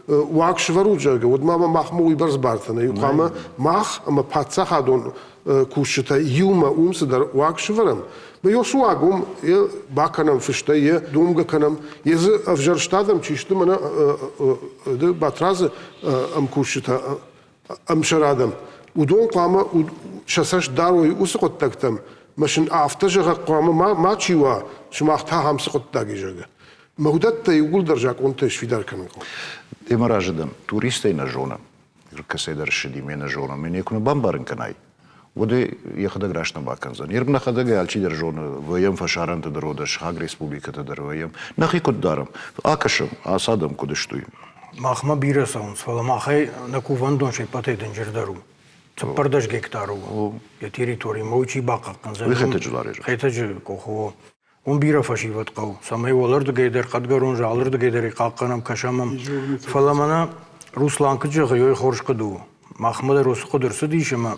уаг сӕвӕрут, зӕгъгӕ, уӕд ма махмӕ уыйбӕрц бартӕ нӕй. Хъуамӕ мах ӕмӕ паддзахадон кусджытӕ иумӕ уым цыдӕр уаг сӕвӕрӕм. Мӕ уыцы уаг уым йе бакӕнӕм фыстӕй, йе домгӕ кӕнӕм, йе дзы ӕвзӕрст адӕм чи сты, мӕнӕ Батрадзы ӕмкусджытӕ ӕмсӕр адӕм, уыдон хъуамӕ сӕ цӕст дарой уыцы хъуыддӕгтӕм, мӕ сын афтӕ зӕгъӕг хъуамӕ мачи уа, сымах та ахӕм цы хъуыддаг и, зӕгъгӕ. Мӕ уыдӕттӕ иууылдӕр закъонтӕй сфидар кӕнын хъӕуы. Демӕ разы дӕн, туристӕй нӕ зонӕм, кӕцӕйдӕр ссыди, ме нӕ зонӕм, ме не куы нӕ бамбарын кӕнай, уӕд ӕй йӕхӕдӕг раст нӕ бакӕндзӕн. Ер нӕхӕдӕг ӕй алчидӕр зоны, вӕййӕм фӕсарӕнты дӕр, уӕдӕ сыхаг республикӕты дӕр вӕййӕм. Нӕхи куыд дарӕм? Акӕсӕм, ацы адӕм куыд сты, уый. Махмӕ бирӕ цӕуынц, фӕлӕ махӕй нӕ кувӕндон се ппӕтӕй дынджырдӕр у. 14 гектар у йӕ территоримӕ, уый чи бахъахъхъӕндзӕн? Уый Хетӕджы ларезы. Хетӕджы къухы у. Уым бирӕ фӕсивӕд хъӕуы, цӕмӕй уӕлӕрдыгӕй дӕр, хъӕдгӕрон алырдыгӕй дӕр хъахъхъӕнӕм, кӕсӕм ӕм. Фӕлӕ мӕнӕ Руслан куыд зӕгъы, ой хорз хъуыды у. Махмӕ дӕр уыцы хъуыды ӕрцыдис ӕмӕ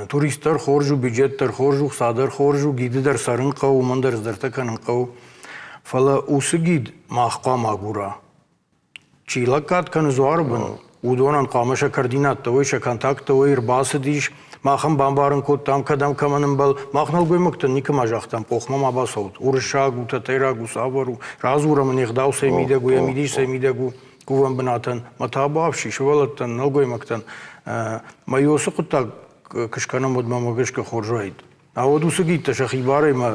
турист дӕр хорз у, бюджет дӕр хорз у, хца дӕр хорз у, гиды дӕр цӕрын хъӕуы, уымӕн дӕр цыдӕртӕ кӕнын хъӕуы. Фӕлӕ уыцы гид мах хъуамӕ агура. Чи лӕггад кӕны дзуары бын, уыдонӕн хъуамӕ сӕ координаттӕ уой, сӕ контакттӕ уой, ӕрбацыдис, махӕн бамбарын кодтам, кӕдӕм кӕмӕн ӕмбӕл. Мах нӕлгоймӕгтӕн никӕмӕ загътам, къохмӕ ма бацӕут, уырыссаг у, тӕтӕйраг у, цавӕр у, радзурӕм ын, ӕгъдау цӕй мидӕг у, йӕ мидис цӕй мидӕг у кувӕн бынатӕн. Мӕ табуафси сывӕллӕттӕн, нӕлгоймӕгтӕн. Мӕ уыцы хъуыддаг куы скӕнӕм, уӕд мӕм гӕсгӕ хорз уаид. Ауӕд уыцы гидтӕ сӕхи барӕй ма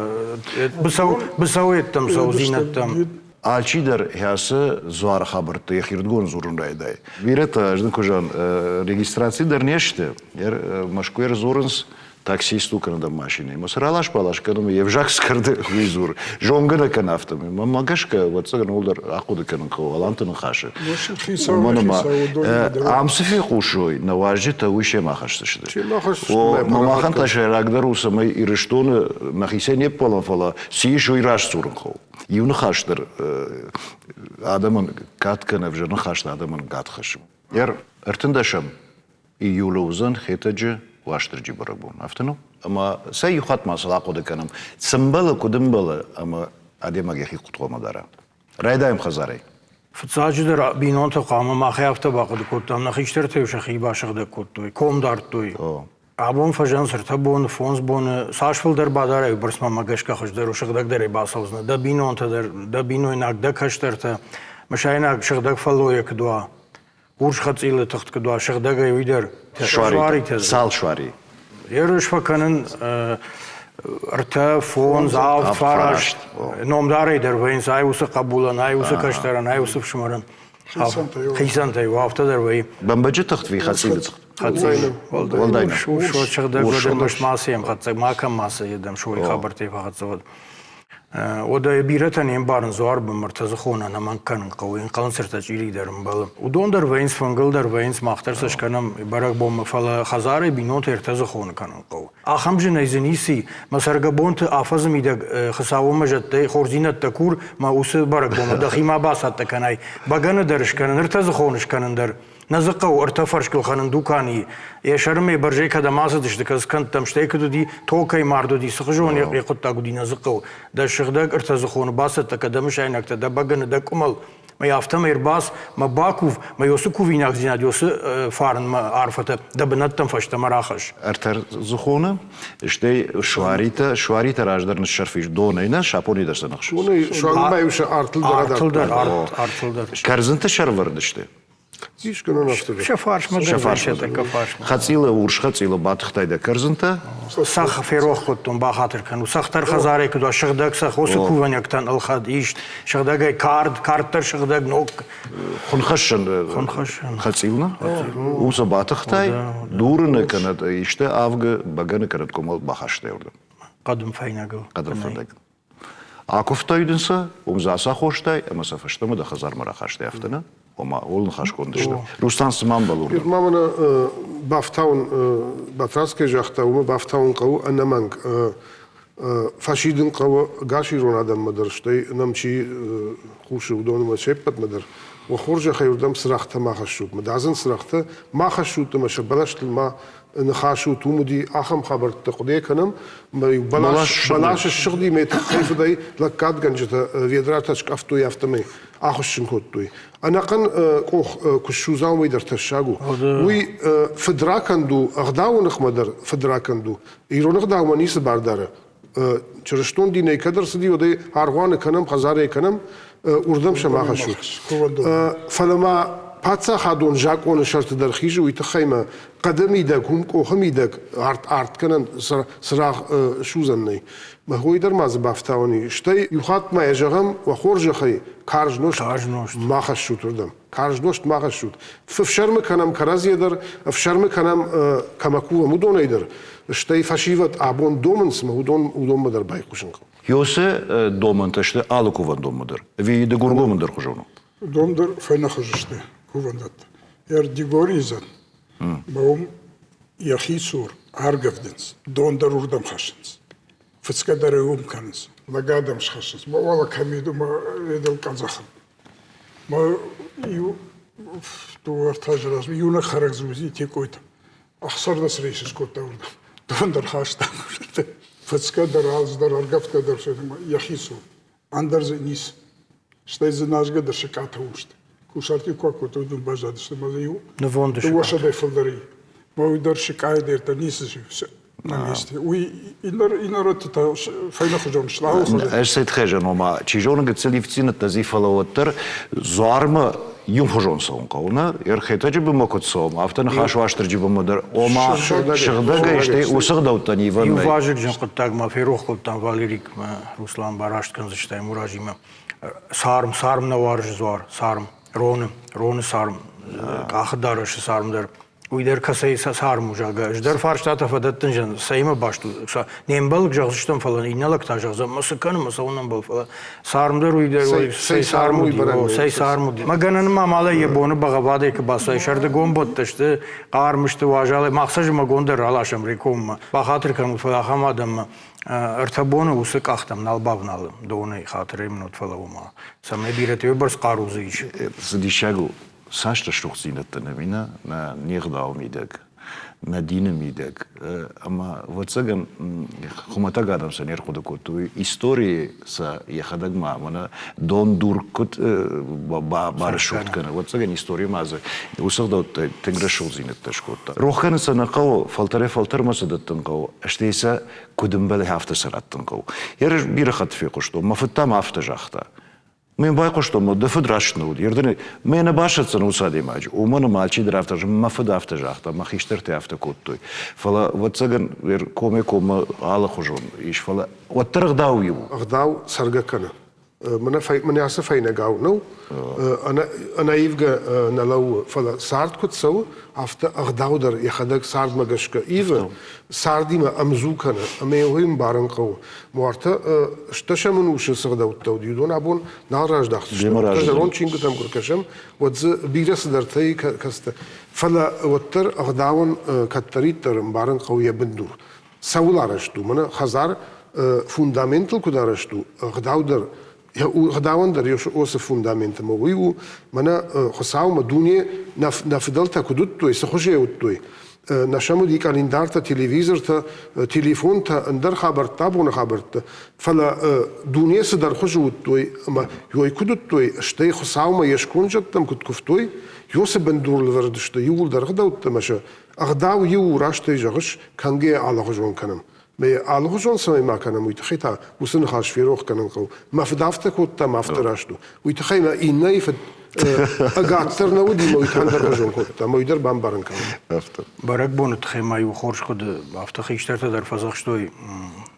быцӕуӕдтӕм цӕудзинӕдтӕм. Алчидӕр хӕсы дзуары хабӕртты йӕхирдгон дзурын райдайы. Бирӕтӕ, ӕз дын куы зӕгъын, регистраци дӕр не сты. Мӕскуыйы дзурынц, таксист у кӕнӕ дӕм машинӕ. Ӕмӕ цы ралас-балас кӕны, ӕмӕ йе взаг скӕрды, уый дзуры. Зонгӕ нӕ кӕны афтӕмӕй. Мӕнмӕ гӕсгӕ, ӕвӕццӕгӕн, ууыл дӕр ахъуыды кӕнын хъӕуы Аланты ныхасы. Уымӕн ӕмӕ ам цы фехъусой, нӕ уазджытӕ, уый семӕ хӕсдзысты. О, махӕн та сӕйрагдӕр у, цӕмӕй Ирыстоны нӕхицӕй не ппӕлӕм, фӕлӕ цы ис, уый раст дзурын хъӕуы. Иу ныхас дӕр адӕмӕн кад кӕны, ӕвзӕр ныхас та адӕмӕн кад хӕссы. Ӕртындӕсӕм июлы уыдзӕн Хетӕджы Уастырджи бӕрӕгбон, афтӕ нӕу? Ӕмӕ сӕ иу хатт ма сыл ахъуыды кӕнӕм, цы мбӕлы, куыд ӕмбӕлы ӕмӕ адӕймаг йӕхи куыд хъуамӕ дара. Райдайӕм хӕдзарӕй. Фыццаджыдӕр бинонтӕ хъуамӕ махӕй афтӕ бахъуыды кодтам, нӕ хистӕртӕ-иу сӕхи басыгъдӕг кодтой, ком дардтой. Абон фӕзӕнц ӕртӕ боны, фондз боны, цас фылдӕр бадарай, уыйбӕрц мӕ гӕсгӕ хуыздӕр у, сыгъдӕгдӕрӕй бацӕудзынӕ. Дӕ бинонтӕ дӕр, дӕ бинойнаг, дӕ кӕстӕртӕ, мысайнаг сыгъдӕг фӕллойӕ куыд уа, урс хӕцъилы тыхт куыд уа, сыгъдӕгӕй уый дӕр. Суаритӕ. Цал суари? Ерыс фӕкӕнын ӕртӕ, фондз, авд, фараст. Номдарӕй дӕр вӕййынц ай уыцы хъӕбулӕн, ай уыцы кӕстӕрӕн, ай уыцы фсымӕрӕн. Хицӕнтӕй, афтӕ дӕр вӕййы. Бӕмбӕджы тыхт ви хӕцъилы тыхт? Хӕцъил. Уӕлдай нӕ. Урс сыгъдӕг уӕд ӕрмӕст ма цы йӕм хӕццӕг, ма кӕм ма цы йедӕм сой хабӕрттӕй фӕхӕццӕ уӕд. Уӕдӕ бирӕтӕ не мбарынц дзуарбын мӕртӕдзыхон ӕнӕмӕнг кӕнын хъӕуы, ӕнхъӕлынц ӕртӕ чъири дӕр ӕмбӕлы. Уыдон дӕр вӕййынц, фынгыл дӕр вӕййынц, мах дӕр сӕ скӕнӕм бӕрӕгбонмӕ, фӕлӕ хӕдзарӕй бинонтӕ ӕртӕдзыхоны кӕнын хъӕуы. Ахӕм зынӕй дзы ницы и, мӕ цӕргӕбонты афӕдзы мидӕг Хуыцауы зӕдтӕй хорздзинӕдтӕ кур, мӕ уыцы бӕрӕгбонмӕ дӕхи ма бацӕттӕ кӕнай, бӕгӕны дӕр скӕнын, ӕртӕдзыхоны скӕнын дӕр. Нӕ дзы хъӕуы ӕртӕ фӕрскыл хӕрын дуканийы. Йӕ сӕрмӕ бӕрзӕй кӕдӕм ацыдысты, кӕд кӕндтӕм, стӕй куыд уыди, токӕй мард уыди, цы хуызон йӕ хъуыддаг уыди нӕ дзы хъӕуы. Дӕ сыгъдӕг ӕртӕдзыхоны бацӕттӕ кӕ дӕ мысайнӕгтӕ, дӕ бӕгӕны, дӕ къуымӕл. Мӕ афтӕмӕй ӕрбац, мӕ бакув, мӕ уыцы кувинагдзинад, уыцы фарнмӕ арфӕтӕ дӕ бынӕттӕм фӕстӕмӕ рахӕсс. Ӕртӕдзыхоны, стӕй суаритӕ, суаритӕ раздӕр ныссӕрфис донӕй нӕ, сапони дӕр сӕ ныхсыс. Донӕй, суангмӕ-иу сӕ артыл дӕр Артыл дӕр, артыл дӕр. Кӕрдзынты сӕрвӕрд сты. Сӕ фарсмӕ дӕр сӕ тӕккӕ фарсмӕ. Хӕцъилы, урс хӕцъилы батыхтай дӕ кӕрдзынтӕ. Цӕхх ферох кодтон, бахатыр кӕнут. Цӕхх дӕр хӕдзарӕй куыд уа, сыгъдӕг цӕхх, уыцы кувӕнӕгтӕн ӕлхӕд ист, сыгъдӕгӕй кард, кард дӕр сыгъдӕг, ног. Хуынхӕссӕн хӕцъил нӕ? Уым сӕ батыхтай, дурыны кӕнӕ исты авгы, бӕгӕны кӕнӕ къуымӕл бахастай уырдӕм. Хъӕдын фӕйнӕгыл. Хъӕдын фӕйнӕгыл. Акуывтай дын сӕ, уым дзы ацахостай ӕмӕ сӕ фӕстӕмӕ дӕ хӕдзармӕ рахастай, афтӕ нӕ? Ома, ууыл ныхасгонд сты. Рустам, цы ма ӕмбӕлы уырдӕм? Ма мӕнӕ бафтауын, Батрадз кӕй загъта, уымӕ бафтауын хъӕуы ӕнӕмӕнг. Фӕсидын хъӕуы ӕгас ирон адӕммӕ дӕр, стӕй нӕм чи хъусы, уыдонмӕ се ппӕтмӕ дӕр. Уӕ хорзӕхӕй уырдӕм цырӕгътӕ ма хӕссут, мыдадзын цырӕгътӕ ма хӕссут ӕмӕ сӕ бӕлӕстыл ма ныхас ут, уым уыди ахӕм хабӕрттӕ хъуыды кӕнӕм, ӕмӕ-иу бӕлас ссыгъди, мӕ тыххӕй фыдӕй лӕггадгӕнджытӕ ведратӕ скъӕфтой, афтӕмӕй ахуыссын кодтой. Ӕнӕхъӕн къох куы ссудза, уымӕй дӕр тӕссаг у. Уый фыдракӕнд у, ӕгъдауы ныхмӕ дӕр фыдракӕнд у. Ирон ӕгъдаумӕ ницы бар дары. Чырыстон динӕй кӕд ӕрцыди, уӕд ӕй аргъуаны кӕнӕм, хӕдзарӕй кӕнӕм, уырдӕм сӕ ма хӕссут. Фӕлӕ ма паддзахадон закъоны сӕрты дӕр хизы, уый тыххӕй ма хъӕды мидӕг, уым къохы мидӕг арт арткӕнӕн цырагъ судзӕн нӕй. Мӕхой дӕр ма дзы бафтауӕн и. Стӕй иу хатт ма йӕ зӕгъӕм, уӕ хорзӕхӕй, карз нозт ма хӕссут уырдӕм. Карз нозт ма хӕссут. Фӕфсӕрмы кӕнӕм кӕрӕдзийӕ дӕр, ӕфсӕрмы кӕнӕм, кӕмӕ кувӕм, уыдонӕй дӕр. Стӕй фӕсивӕд абон домынц, ӕмӕ уыдон уыдонмӕ дӕр байхъусын хъӕуы. Ёсы домӕнтӕ сты алы кувӕндонмӕ дӕр? Ӕви Дыгургомы дӕр хуызон у? Уыдон дӕр фӕйнӕхуыз сты кувӕндӕттӕ. Ӕрдигори изӕн, ӕмӕ уым йӕхи цур ӕргӕвдынц, дон дӕр уырдӕм хӕссынц. Фыцгӕ дӕр ӕй уым кӕнынц, лӕг адӕм схӕссынц. Мӕ уӕлӕ кӕм и, уымӕ едыл къӕдзӕхыл. Мӕ иу дыууӕ-ӕртӕ азы размӕ иунӕг хӕрӕг дзы уыди Текъойтӕм. 16 рейсы скодта уырдӕм. Дон дӕр хаста. Фыцгӕ дӕр, алцыдӕр, ӕргӕвдгӕ дӕр йӕхи цур. Ӕндӕр дзы ницы. Стӕй дзы назгӕ дӕр сыкъатӕ уым сты. Кусарт-иу куы акодтой, уыдон баззадысты ӕмӕ дзы иу Нывонды дыууӕсӕдӕй фылдӕр и. Мӕ уый дӕр сыкъайы дӕр ницы на месте. Уый иннӕ та фӕйнӕхуызон сты, алыхуызон. Ӕз сӕ тыххӕй зӕгъын, ома, чи зоны, гыццыл ивддзинӕдтӕ дзы, фӕлӕ уӕддӕр дзуармӕ иухуызон цӕуын хъӕуы, нӕ? Ӕрхетӕджы бынмӕ куыд цӕуӕм, афтӕ ныхас Уастырджы бынмӕ дӕр, ома, сыгъдӕгӕй, стӕй уыцы ӕгъдӕуттӕн ивӕн нӕй. Иу вазыгджын хъуыддаг ма ферох кодтам Валерикмӕ, Руслан бараст кӕндзыстӕм Муразимӕ. Царм, царм нӕ уарзы дзуар, царм, роны, роны царм, къахы дарӕсы царм дӕр. Уый дӕр кӕцӕй царм у, зӕгъгӕ. Ӕз дӕр фарстатӕ фӕдӕттын зӕгъын, цӕимӕ баст у. Не мбӕлг зӕгъдзыстӕм, фӕлӕ иннӕ лӕг та зӕгъдзӕн, мӕ цы кӕны, мӕ цӕуын ӕмбӕл, фӕлӕ царм дӕр уый дӕр цӕй царм уыди, цӕй царм уыди. Мӕ гӕнӕн ма малӕй йӕ боны бӕгъӕввадӕй куы бацай, сӕрдыгон бодтӕ сты, хъарм сты, уазалӕй. Мах сӕ зымӕгон дӕр раласӕм Рекоммӕ. Бахатыр кӕнут, фӕлӕ ахӕм адӕммӕ ӕртӕ боны уыцы къӕхтӕм нал бавналы донӕй, хатырӕй мын уӕд фӕлӕуу-ма, цӕмӕй бирӕтӕ уыйбӕрц хъару дзы ис. Цы диссаг у, цас рӕсугъддзинӕдтӕ нӕм и нӕ, нӕ не гъдауы мидӕг, нӕ дины мидӕг. Ӕмӕ, ӕвӕццӕгӕн, хуымӕтӕг адӕм сӕ не рхъуыды кодтой. Историйы сӕ йӕхӕдӕг ма мӕнӕ дон-дур куыд барӕсугъд кӕны, ӕвӕццӕгӕн, истори ма дзы уыцы ӕгъдӕуттӕй тынг рӕсугъддзинӕдтӕ скодта. Рох кӕнын сӕ нӕ хъӕуы, фӕлтӕрӕй-фӕлтӕрмӕ сӕ дӕттын хъӕуы, стӕй сӕ куыд ӕмбӕлы, афтӕ сӕ раттын хъӕуы. Ерыс бирӕ хатт фехъуыстон, мӕ фыд та ма афтӕ загъта. Мӕ байхъуыстон, дӕ фыд раст нӕ уыд. Ердӕн мӕ нӕ басӕтдзӕн уыцы адӕймаджы. Уымӕн ӕмӕ алчидӕр афтӕ мӕ фыд афтӕ загъта, мӕ хистӕртӕ афтӕ кодтой. Фӕлӕ, ӕвӕццӕгӕн, комӕй-коммӕ алыхуызон ис, фӕлӕ уӕддӕр ӕгъдау иу. Ӕгъдау цӕргӕ кӕны. Мӕнӕ ацы фӕйнӕгау нӕу, ӕнӕивгӕ нӕ лӕууы, фӕлӕ цард куыд цӕуы, афтӕ ӕгъдау дӕр йӕхӕдӕг цардмӕ гӕсгӕ ивы, цардимӕ ӕмдзу кӕны, ӕмӕ йӕ уый ӕмбарын хъӕуы. Муартӕ стӕсӕм ӕнусы цы ӕгъдӕуттӕ уыди, уыдон абон нал раздӕхдзысты. Зӕронд чингуытӕм куы ркӕсӕм, уӕд дзы бирӕ цыдӕртӕ и кӕцытӕ. Фӕлӕ уӕддӕр ӕгъдауӕн кӕддӕриддӕр ӕмбарын хъӕуы йӕ бындур. Цӕуыл арӕзт у? Мӕнӕ хӕдзар фундаментыл куыд арӕзт у, ӕгъдау дӕр ӕгъдауӕн дӕр уыцы фундамент ӕмӕ уый у, мӕнӕ Хуыцаумӕ дуне нӕ фыдӕлтӕ куыд уыдтой, цы хуызӕй уыдтой, нӕ сӕм уыди къӕлиндартӕ, телевизортӕ, телефонтӕ, ӕндӕр хабӕрттӕ, абоны хабӕрттӕ, фӕлӕ дуне цыдӕр хуызы уыдтой ӕмӕ йой куыд уыдтой, стӕй Хуыцаумӕ йе сконд зӕдтӕм куыд куывтой, уыцы бындурыл ӕвӕрд сты иууылдӕр ӕгъдӕуттӕ ӕмӕ сӕ ӕгъдау иу у, растӕй зӕгъыс, кӕнгӕ алыгъуызон кӕнӕм. Мӕ алыгъуызон цӕмӕй ма кӕнӕм, уый тыххӕй та уыцы ныхас ферох кӕнын хъӕуы. Мӕ фыд афтӕ кодта, мӕ афтӕ раст у. Уый тыххӕй мӕ иннӕйы фыд ӕгаддӕр нӕ уыди, мӕ уый та ӕндӕрхуызон кодта, мӕ уый дӕр бамбарын кӕнын. Афтӕ. Бӕрӕгбоны тыххӕй ма иу хорз хъуыды, афтӕ хистӕртӕ дӕр фӕдзӕхстой,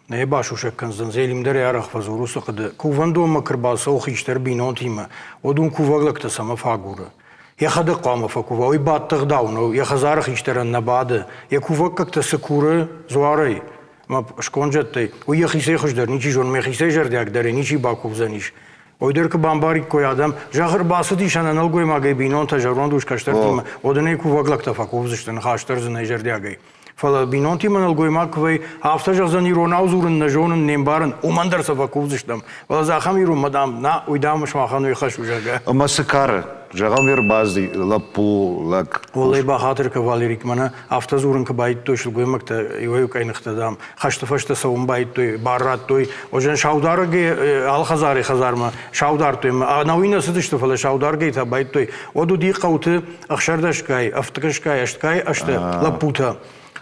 нӕ басусӕг кӕндзӕн, Зелим дӕр арӕх фӕдзуры уыцы хъуыды. Кувӕндонмӕ куы рбацӕуы хистӕр бинонтимӕ, уӕд уым кувӕг лӕгтӕ цӕмӕ фӕагуры? Йӕхӕдӕг хъуамӕ фӕкува, уый бадты ӕгъдау нӕу, йӕ хӕдзары хистӕрӕн нӕ бады, йӕ кувӕггӕгтӕ цы куры дзуарӕй ӕмӕ сконджӕттӕй, уый йӕхицӕй хуыздӕр ничи зоны, мӕхицӕй зӕрдиагдӕрӕй ничи бакувдзӕнис. Уый дӕр куы бамбариккой адӕм, зӕгъ, ӕрбацыдис ӕнӕ нӕлгоймагӕй бинонтӕ зӕронд ус кӕстӕртимӕ, уӕд ын ӕй кувӕг лӕгтӕ фӕкувдзысты, ныхас дӕр дзы нӕй зӕрдиагӕй. Фӕлӕ бинонтимӕ нӕлгоймаг куы вӕййы, афтӕ зӕгъдзӕн, иронау дзурын нӕ зонын, не мбарын, уымӕн дӕр сӕ фӕкувдзыстӕм. Фӕлӕ дзы ахӕм иронмӕ, дам, на, уый, дам, сымахӕн уый хӕс у, зӕгъгӕ. Ӕмӕ цы кары? Зӕгъӕм, ӕрбацыди лӕппу, лӕг. Уӕллӕй бахатыр кӕ, Валерик, мӕнӕ афтӕ дзурын куы байдыдтой сылгоймӕгтӕ, иуӕй-иу къӕйныхтӕ, дам, хӕсты фӕстӕ цӕуын байдыдтой, бар радтой. Озӕн саударӕгӕй алы хӕдзарӕй хӕдзармӕ сау дардтой ӕмӕ ӕнӕуи нӕ цыдысты, фӕлӕ саударгӕй та байдыдтой. Уӕд уыди хъӕуты ӕхсӕрдӕсгай, ӕфтгӕсгай, ӕстгай ӕзты лӕппутӕ.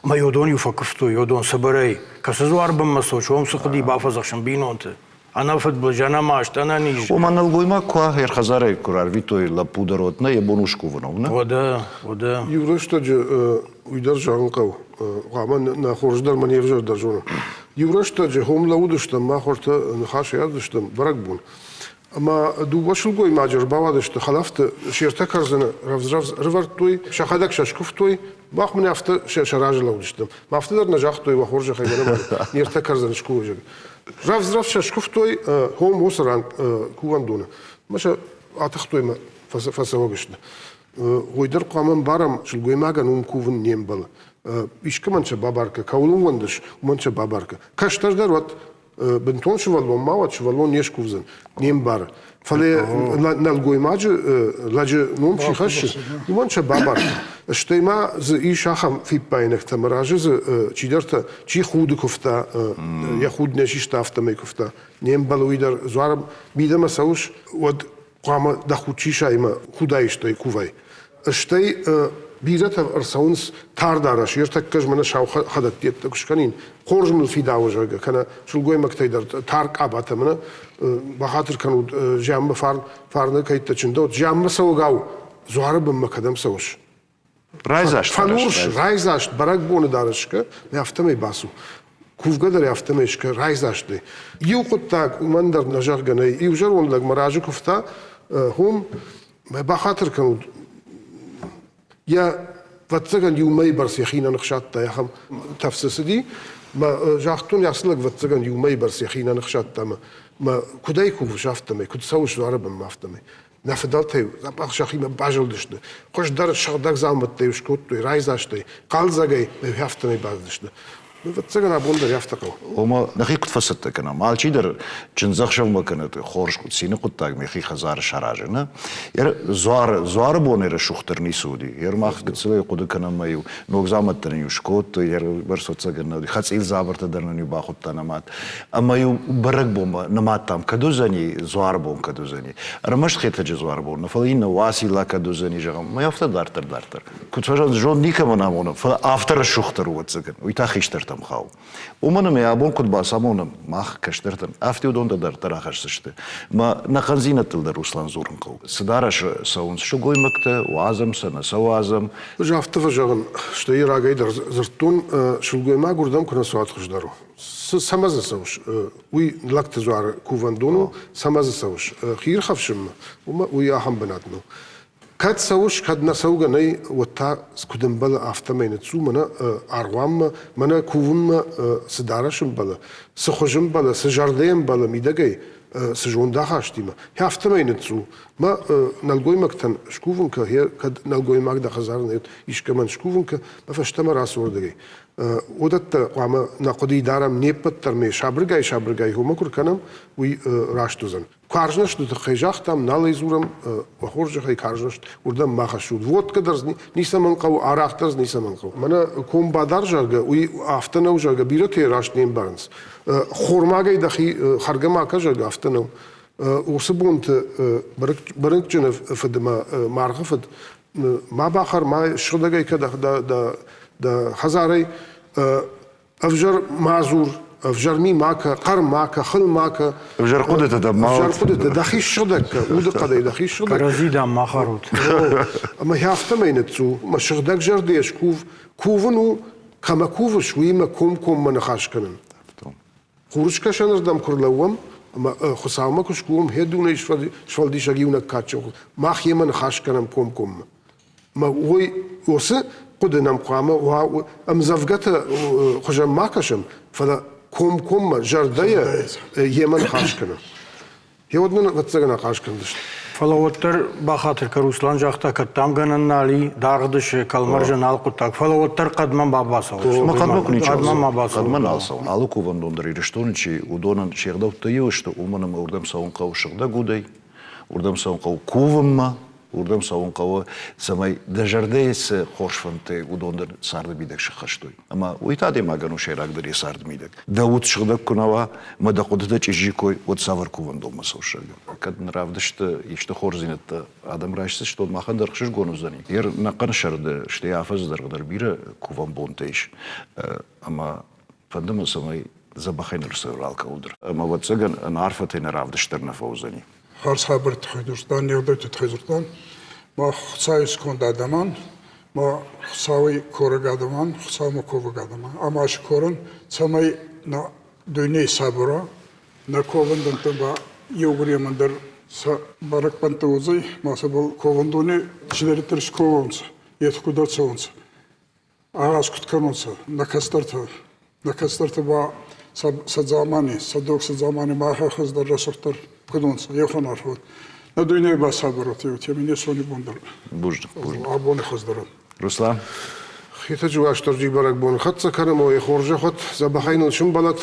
Ӕмӕ йодон-иу фӕкуывтой, йодон цыбырӕй. Кӕцы дзуар бынмӕ цоч, уым цы хъуыди бафӕдзӕхсын бинонты. Ӕнӕфыдбылыз, ӕнӕмаст, ӕнӕниз. Ома нӕлгоймаг куы ӕрхӕдзарӕй куы рарвитой лӕппу дӕр, уӕд нӕ йӕ бон у скувын, нӕ? Уӕдӕ, уӕдӕ. Иу рӕстӕджы уый дӕр зӕгъын хъӕуы, хъуамӕ нӕ хорз дӕр ма не взӕр дӕр зонӕм. Иу рӕстӕджы хом лӕууыдыстӕм, мах уӕртӕ ныхасӕй ардыстӕм бӕрӕгбон. Ӕмӕ дыууӕ сылгоймаджы ӕрбауадысты хӕлӕфты, се ртӕ кӕрдзыны рӕвдз-рӕвдз ӕрывӕрдтой, сӕхӕдӕг сӕ скуывтой, мах мын афтӕ сӕ разы лӕудысты. Афтӕ дӕр нӕ загътой, уӕ хорзӕхӕй мӕнӕ не ртӕ кӕрдзыны скувӕг. Рӕвдз-рӕвдз сӕ скуывтой хом уыцы ран кувӕндоны. Мӕ сӕ атыхтой мӕ фӕцӕуӕг сты. Уый дӕр хъуамӕ ӕмбарӕм, сылгоймагӕн уым кувын не мбӕлы. Искӕмӕн сӕ бабаркӕ, кӕуыл ӕууӕндыс, уымӕн сӕ бабаркӕ. Кӕстӕр дӕр уӕд бынтон сывӕллон ма уӕд, сывӕллон не скувдзӕн, не мбары. Фӕлӕ нӕлгоймаджы лӕджы ном чи хӕссы, уымӕн сӕ бабар. Стӕй ма дзы ис ахӕм фиппаинӕгтӕ, мӕ разы дзы чидӕртӕ, чи худы куывта, йӕ худ нӕ систа, афтӕмӕй куывта. Не мбӕлы уый дӕр дзуары мидӕмӕ цӕуыс, уӕд хъуамӕ дӕ худ сисай ӕмӕ худаистӕй кувай. Стӕй бирӕтӕ ӕрцӕуынц тар дарӕс, ӕртӕккӕ ӕз мӕнӕ сау хӕдӕттӕ куы скӕнин, хорз мыл фидауы, зӕгъгӕ, кӕнӕ сылгоймӕгтӕй дӕр тар къабатӕ мӕнӕ бахатыр кӕнут, зианмӕ фарн, фарны кӕйттӕ чындӕуыд, зианмӕ цӕуӕгау дзуары бынмӕ кӕдӕм цӕуыс? Райдзаст. Фӕлурс, райдзаст, бӕрӕгбоны дарӕс скӕ, афтӕмӕй бацу. Кувгӕ дӕр афтӕмӕй скӕ, райдзастӕй. Иу хъуыддаг уымӕн дӕр нӕ зӕгъгӕ нӕй. Иу зӕронд лӕг мӕ разы куывта, хом, мӕ бахатыр кӕнут, йӕ вӕццӕгӕн иу мӕйы бӕрц йӕхи нӕ ныхсадта, ахӕм тӕф дзы цыди. Мӕ загътон, ацы лӕг вӕццӕгӕн иу мӕйы бӕрц йӕхи нӕ ныхсадта мӕ, мӕ куыдӕй кувыс афтӕмӕй, куыд цӕуыс дзуары бынмӕ афтӕмӕй. Нӕ фыдӕлтӕ-иу дзӕбӕх сӕхимӕ базылдысты, хуыздӕр сыгъдӕг дзаумӕттӕ-иу скодтой, райдзастӕй, хъӕлдзӕгӕй афтӕмӕй бадзысты. Ӕвӕццӕгӕн, абон дӕр афтӕ хъӕуы. Ома, нӕхи куыд фӕцӕттӕ кӕнӕм? Алчидӕр чындзӕхсӕвмӕ кӕнӕ хорз цины хъуыддаг мӕхи хӕдзары саразы, нӕ? Дзуары, дзуары бонӕй рӕсугъддӕр ницы уыди. Ер мах гыццылӕй хъуыды кӕнӕм ӕмӕ-иу ног дзаумӕттӕ нын-иу скодтой, ер бӕрц ӕвӕццӕгӕн нӕ уыди, хӕцъил дзабыртӕ дӕр нын-иу бахуыдта нӕ мад. Ӕмӕ-иу бӕрӕгбонмӕ нымадтам, кӕд уыдзӕни, дзуары бон кӕд уыдзӕни. Ӕрмӕст Хетӕджы дзуары бон нӕ, фӕлӕ иннӕ Уацилла кӕд уыдзӕни, зӕгъӕм, ӕмӕ афтӕ дарддӕр дарддӕр. Куыд фӕзӕгъынц, зонд никӕмӕн амоны, фӕлӕ афтӕ рӕсугъддӕр у, ӕвӕццӕгӕн. Уый та хистӕртӕ. кӕстӕртӕм хауы. Уымӕн ӕмӕ абон куыд бацамонӕм мах кӕстӕртӕн, афтӕ уыдон дӕр дарддӕр ахӕсдзысты. Мӕ нӕ хъӕндзинӕдтыл дӕр Руслан дзурын хъӕуы. Цы дарӕсы цӕуынц сылгоймӕгтӕ, уадзӕм сӕ, нӕ сӕ уадзӕм. Ӕз афтӕ фӕзӕгъын, стӕй рагӕй дӕр дзырдтон, сылгоймаг уырдӕм куы нӕ цӕуат хуыздӕр у. Цӕмӕ дзы цӕуыс? Уый лӕгты дзуары кувӕндон у, цӕмӕ дзы цӕуыс? Хиирхӕфсынмӕ? Уымӕ уый ахӕм бынат нӕу. Кӕд цӕуыс, кӕд нӕ цӕугӕ нӕй, уӕд та куыд ӕмбӕлы, афтӕмӕй ныццу мӕнӕ аргъуанмӕ, мӕнӕ кувынмӕ цы дарӕс ӕмбӕлы, цы хуыз ӕмбӕлы, цы зӕрдӕ ӕмбӕлы мидӕгӕй, цы зондахастимӕ, афтӕмӕй ныццу. Мӕ нӕлгоймӕгтӕн скувын кӕ, кӕд нӕлгоймаг дӕ хӕдзары нӕ искӕмӕн скувын кӕ, мӕ фӕстӕмӕ рацу уырдыгӕй. Уыдӕттӕ хъуамӕ нӕ хъуыдыйы дарӕм не ппӕт дӕр ме сабыргай-сабыргай хомӕ куы ркӕнӕм, уый раст уыдзӕн. Карзнӕсты тыххӕй загътам, нал ӕй дзурӕм, уӕ хорзӕхӕй карзнӕст уырдӕм ма хӕссут. Водкӕ дӕр ницӕмӕн хъӕуы, арахъ дӕр ницӕмӕн хъӕуы. Мӕнӕ ком бадар, зӕгъгӕ, уый афтӕ нӕу, зӕгъгӕ, бирӕтӕ раст не мбарынц. Хормагӕй дӕхи хӕргӕ ма кӕ, зӕгъгӕ, афтӕ нӕу. Уыцы бонты бырынкъджыны фыд ӕмӕ маргъы фыд ма бахӕр, ма сыгъдӕгӕй кӕ дӕ хӕдзарӕй, ӕвзӕр ма дзур, ӕвзӕр ми ма кӕ, хъӕр ма кӕ, хыл ма кӕ. Ӕвзӕр хъуыдытӕ дӕм ма Ӕвзӕр хъуыдытӕ, дӕхи ссыгъдӕг кӕ, удыхъӕдӕй дӕхи ссыгъдӕг. Кӕрӕдзи дӕм ма хӕрут. Ӕмӕ афтӕмӕй ныццу, мӕ сыгъдӕг зӕрдӕйӕ скув. Кувын у, кӕмӕ кувыс, уыимӕ комкоммӕ ныхас кӕнын. Хурыскӕсӕнырдӕм куы рлӕууӕм ӕмӕ Хуыцаумӕ куы скувӕм, хе дунейы сфӕлдисӕг иунӕг кадджын мах йемӕ ныхас кӕнӕм комкоммӕ. Мӕ уый уыцы хъуыды нӕм хъуамӕ уа, ӕмдзӕвгӕты хуызӕн ма кӕсӕм, фӕлӕ комкоммӕ зӕрдӕйӕ йемӕ ныхас кӕнӕм. Йе уӕд нын ӕвӕццӕгӕн ахъаз кӕндзысты. Фӕлӕ уӕддӕр бахатыр кӕ, Руслан загъта, кӕд дӕм гӕнӕн нал и, даргъдысы, кӕлмӕрзӕн нал хъуыддаг, фӕлӕ уӕддӕр хъӕдмӕ ма бацӕуӕд. Хъӕдмӕ куы ничи Хъӕдмӕ ма бацӕуӕд. Хъӕдмӕ нал цӕуын. Алы кувӕндон дӕр Ирыстоны чи, уыдонӕн се гъдӕуттӕ иу сты, уымӕн ӕмӕ уырдӕм цӕуын хъӕуы сыгъдӕг удӕй, уырдӕм цӕуын хъӕуы кувынмӕ, уырдӕм цӕуын хъӕуы, цӕмӕй дӕ зӕрдӕйы цы хорз фӕндтӕ, уыдон дӕр царды мидӕг сыххӕст уой. Ӕмӕ уый та адӕймагӕн у сӕйрагдӕр йӕ царды мидӕг. Дӕ уд сыгъдӕг куы нӕ уа, ӕмӕ дӕ хъуыдытӕ чъизи кой, уӕд цавӕр кувӕндонмӕ цӕуыс, зӕгъгӕ. Кӕд нын равдысты исты хорздзинӕдтӕ адӕм райсдзысты, уӕд махӕн дӕр ӕхсызгон уыдзӕни. Йе нӕхъӕн сӕрды, стӕй афӕдзы дӕргъы дӕр бирӕ кувӕн бонтӕ ис. Ӕмӕ фӕнды мӕ, цӕмӕй дзӕбӕхӕй ныр цӕуы алкӕуыл дӕр. Ӕмӕ, ӕвӕццӕгӕн, ӕнӕ арфӕтӕй нӕ равдыст дӕр нӕ фӕуыдзӕни. Хуарз хабӕртти туххӕй дзурдтан, не гъдӕутти туххӕй дзурдтан. Мах Хуцауи сконд адӕмӕн, ма Хуцауи корӕг адӕмӕн, Хуцаумӕ ковӕг адӕмӕн. Ӕма си корӕн, цӕмӕй нӕ дуйней сабур уа, нӕ ковӕндӕнттӕн ба еугуремӕн дӕр сӕ бӕрӕгбӕнттӕ уодзӕй, ма сӕбӕл ковӕндони цидӕриддӕр сковонцӕ, етӕ куд ӕрцӕуонцӕ, агъаз куд кӕнонцӕ нӕ кӕстӕртӕ. Нӕ кӕстӕртӕ ба сӕ дзамани, сӕ дог сӕ дзамани махӕй хуӕздӕр рӕсугъддӕр куд унцӕ, еухон арфӕ. Нӕ дуйней ба сабур уотемӕй не сони бон дӕр. Бузныг, бузныг. Абони хуӕздӕр. Руслан? Хетӕджы Уастырджи бӕрӕгбон хӕццӕ кӕнӕм, ой, хорзӕх уӕд, дзӕбӕхӕй ныл сымбӕлӕд.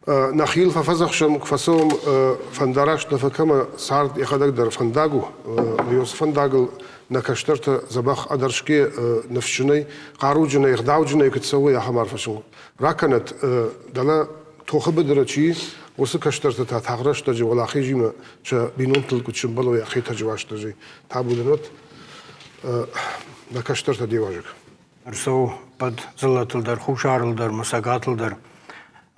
Нӕхиыл фӕфӕдзӕхсӕм, куы фӕцӕуӕм, фӕндараст нӕ фӕкӕмӕ, цард йӕхӕдӕг дӕр фӕндаг у. Уыцы фӕндагыл нӕ кӕстӕртӕ дзӕбӕх ӕдӕрсгӕ ныфсджынӕй, хъаруджынӕй, ӕгъдауджынӕй куыд цӕуой, ахӕм арфӕ сын ракӕнӕд. Дӕлӕ тохы быдыры чи, уыцы кӕстӕртӕ та тагъд рӕстӕджы уӕлахизимӕ сӕ бинонтыл куыд сӕмбӕлой Хетӕджы Уастырджи. Табу дын уӕд, нӕ кӕстӕртӕ де уазӕг. Ӕрцӕуы ӕппӕт дзыллӕтыл дӕр, Хуссарыл дӕр ӕмӕ Цӕгатыл дӕр.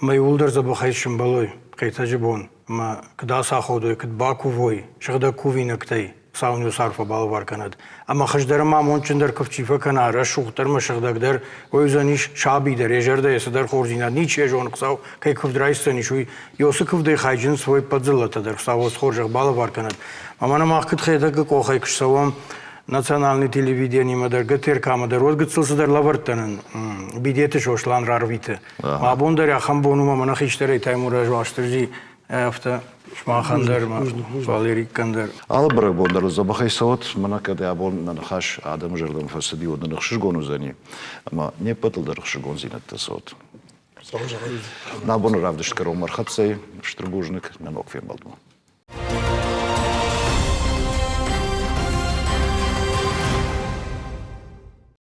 Ӕмӕ иууылдӕр дзӕбӕхӕй сӕмбӕлой Хетӕджы бон ӕмӕ куыд ацаходой, куыд бакувой сыгъдӕг кувинӕгтӕй, Хуыцау нын арфӕ балӕвар кӕнӕд. Ӕмӕ хуыздӕр ӕмӕ амондджындӕр куывд чи фӕкӕна, рӕсугъддӕр ӕмӕ сыгъдӕгдӕр, уый уыдзӕнис саби дӕр, йӕ зӕрдӕйы цыдӕр хорздзинад ничи йӕ зоны, Хуыцау кӕй куывд райсдзӕнис, уый. Йосы куывдӕй хайджын суой ӕппӕт дзыллӕтӕ дӕр, Хуыцау хорзӕх балӕвар кӕнӕд. Ӕмӕ нӕ мах куыд Хетӕгы къохӕй куы ссӕуӕм, национальный телевидениемӕ дӕр, ГТРК-мӕ дӕр, уӕд гыццыл цыдӕр лӕвӕрттӕ нын Бидеты Сослан рарвиты. Абон дӕр ахӕм бон у, ӕмӕ нӕ хистӕрӕй Таймураз Уастырджи афтӕ сымахӕн дӕр, Валериккӕн дӕр. Алы бӕрӕгбон дӕр дзӕбӕхӕй цӕуӕт, мӕнӕ кӕд абон нӕ ныхас адӕмы зӕрдӕмӕ фӕцыди, уӕд нын ӕхсызгон уыдзӕни, ӕмӕ не ппӕтыл дӕр ӕхсызгондзинӕдтӕ цӕуӕт. Нӕ абоны равдыст кӕронмӕ ӕрхӕццӕ и. Стыр бузныг нӕ ног фембӕлдмӕ.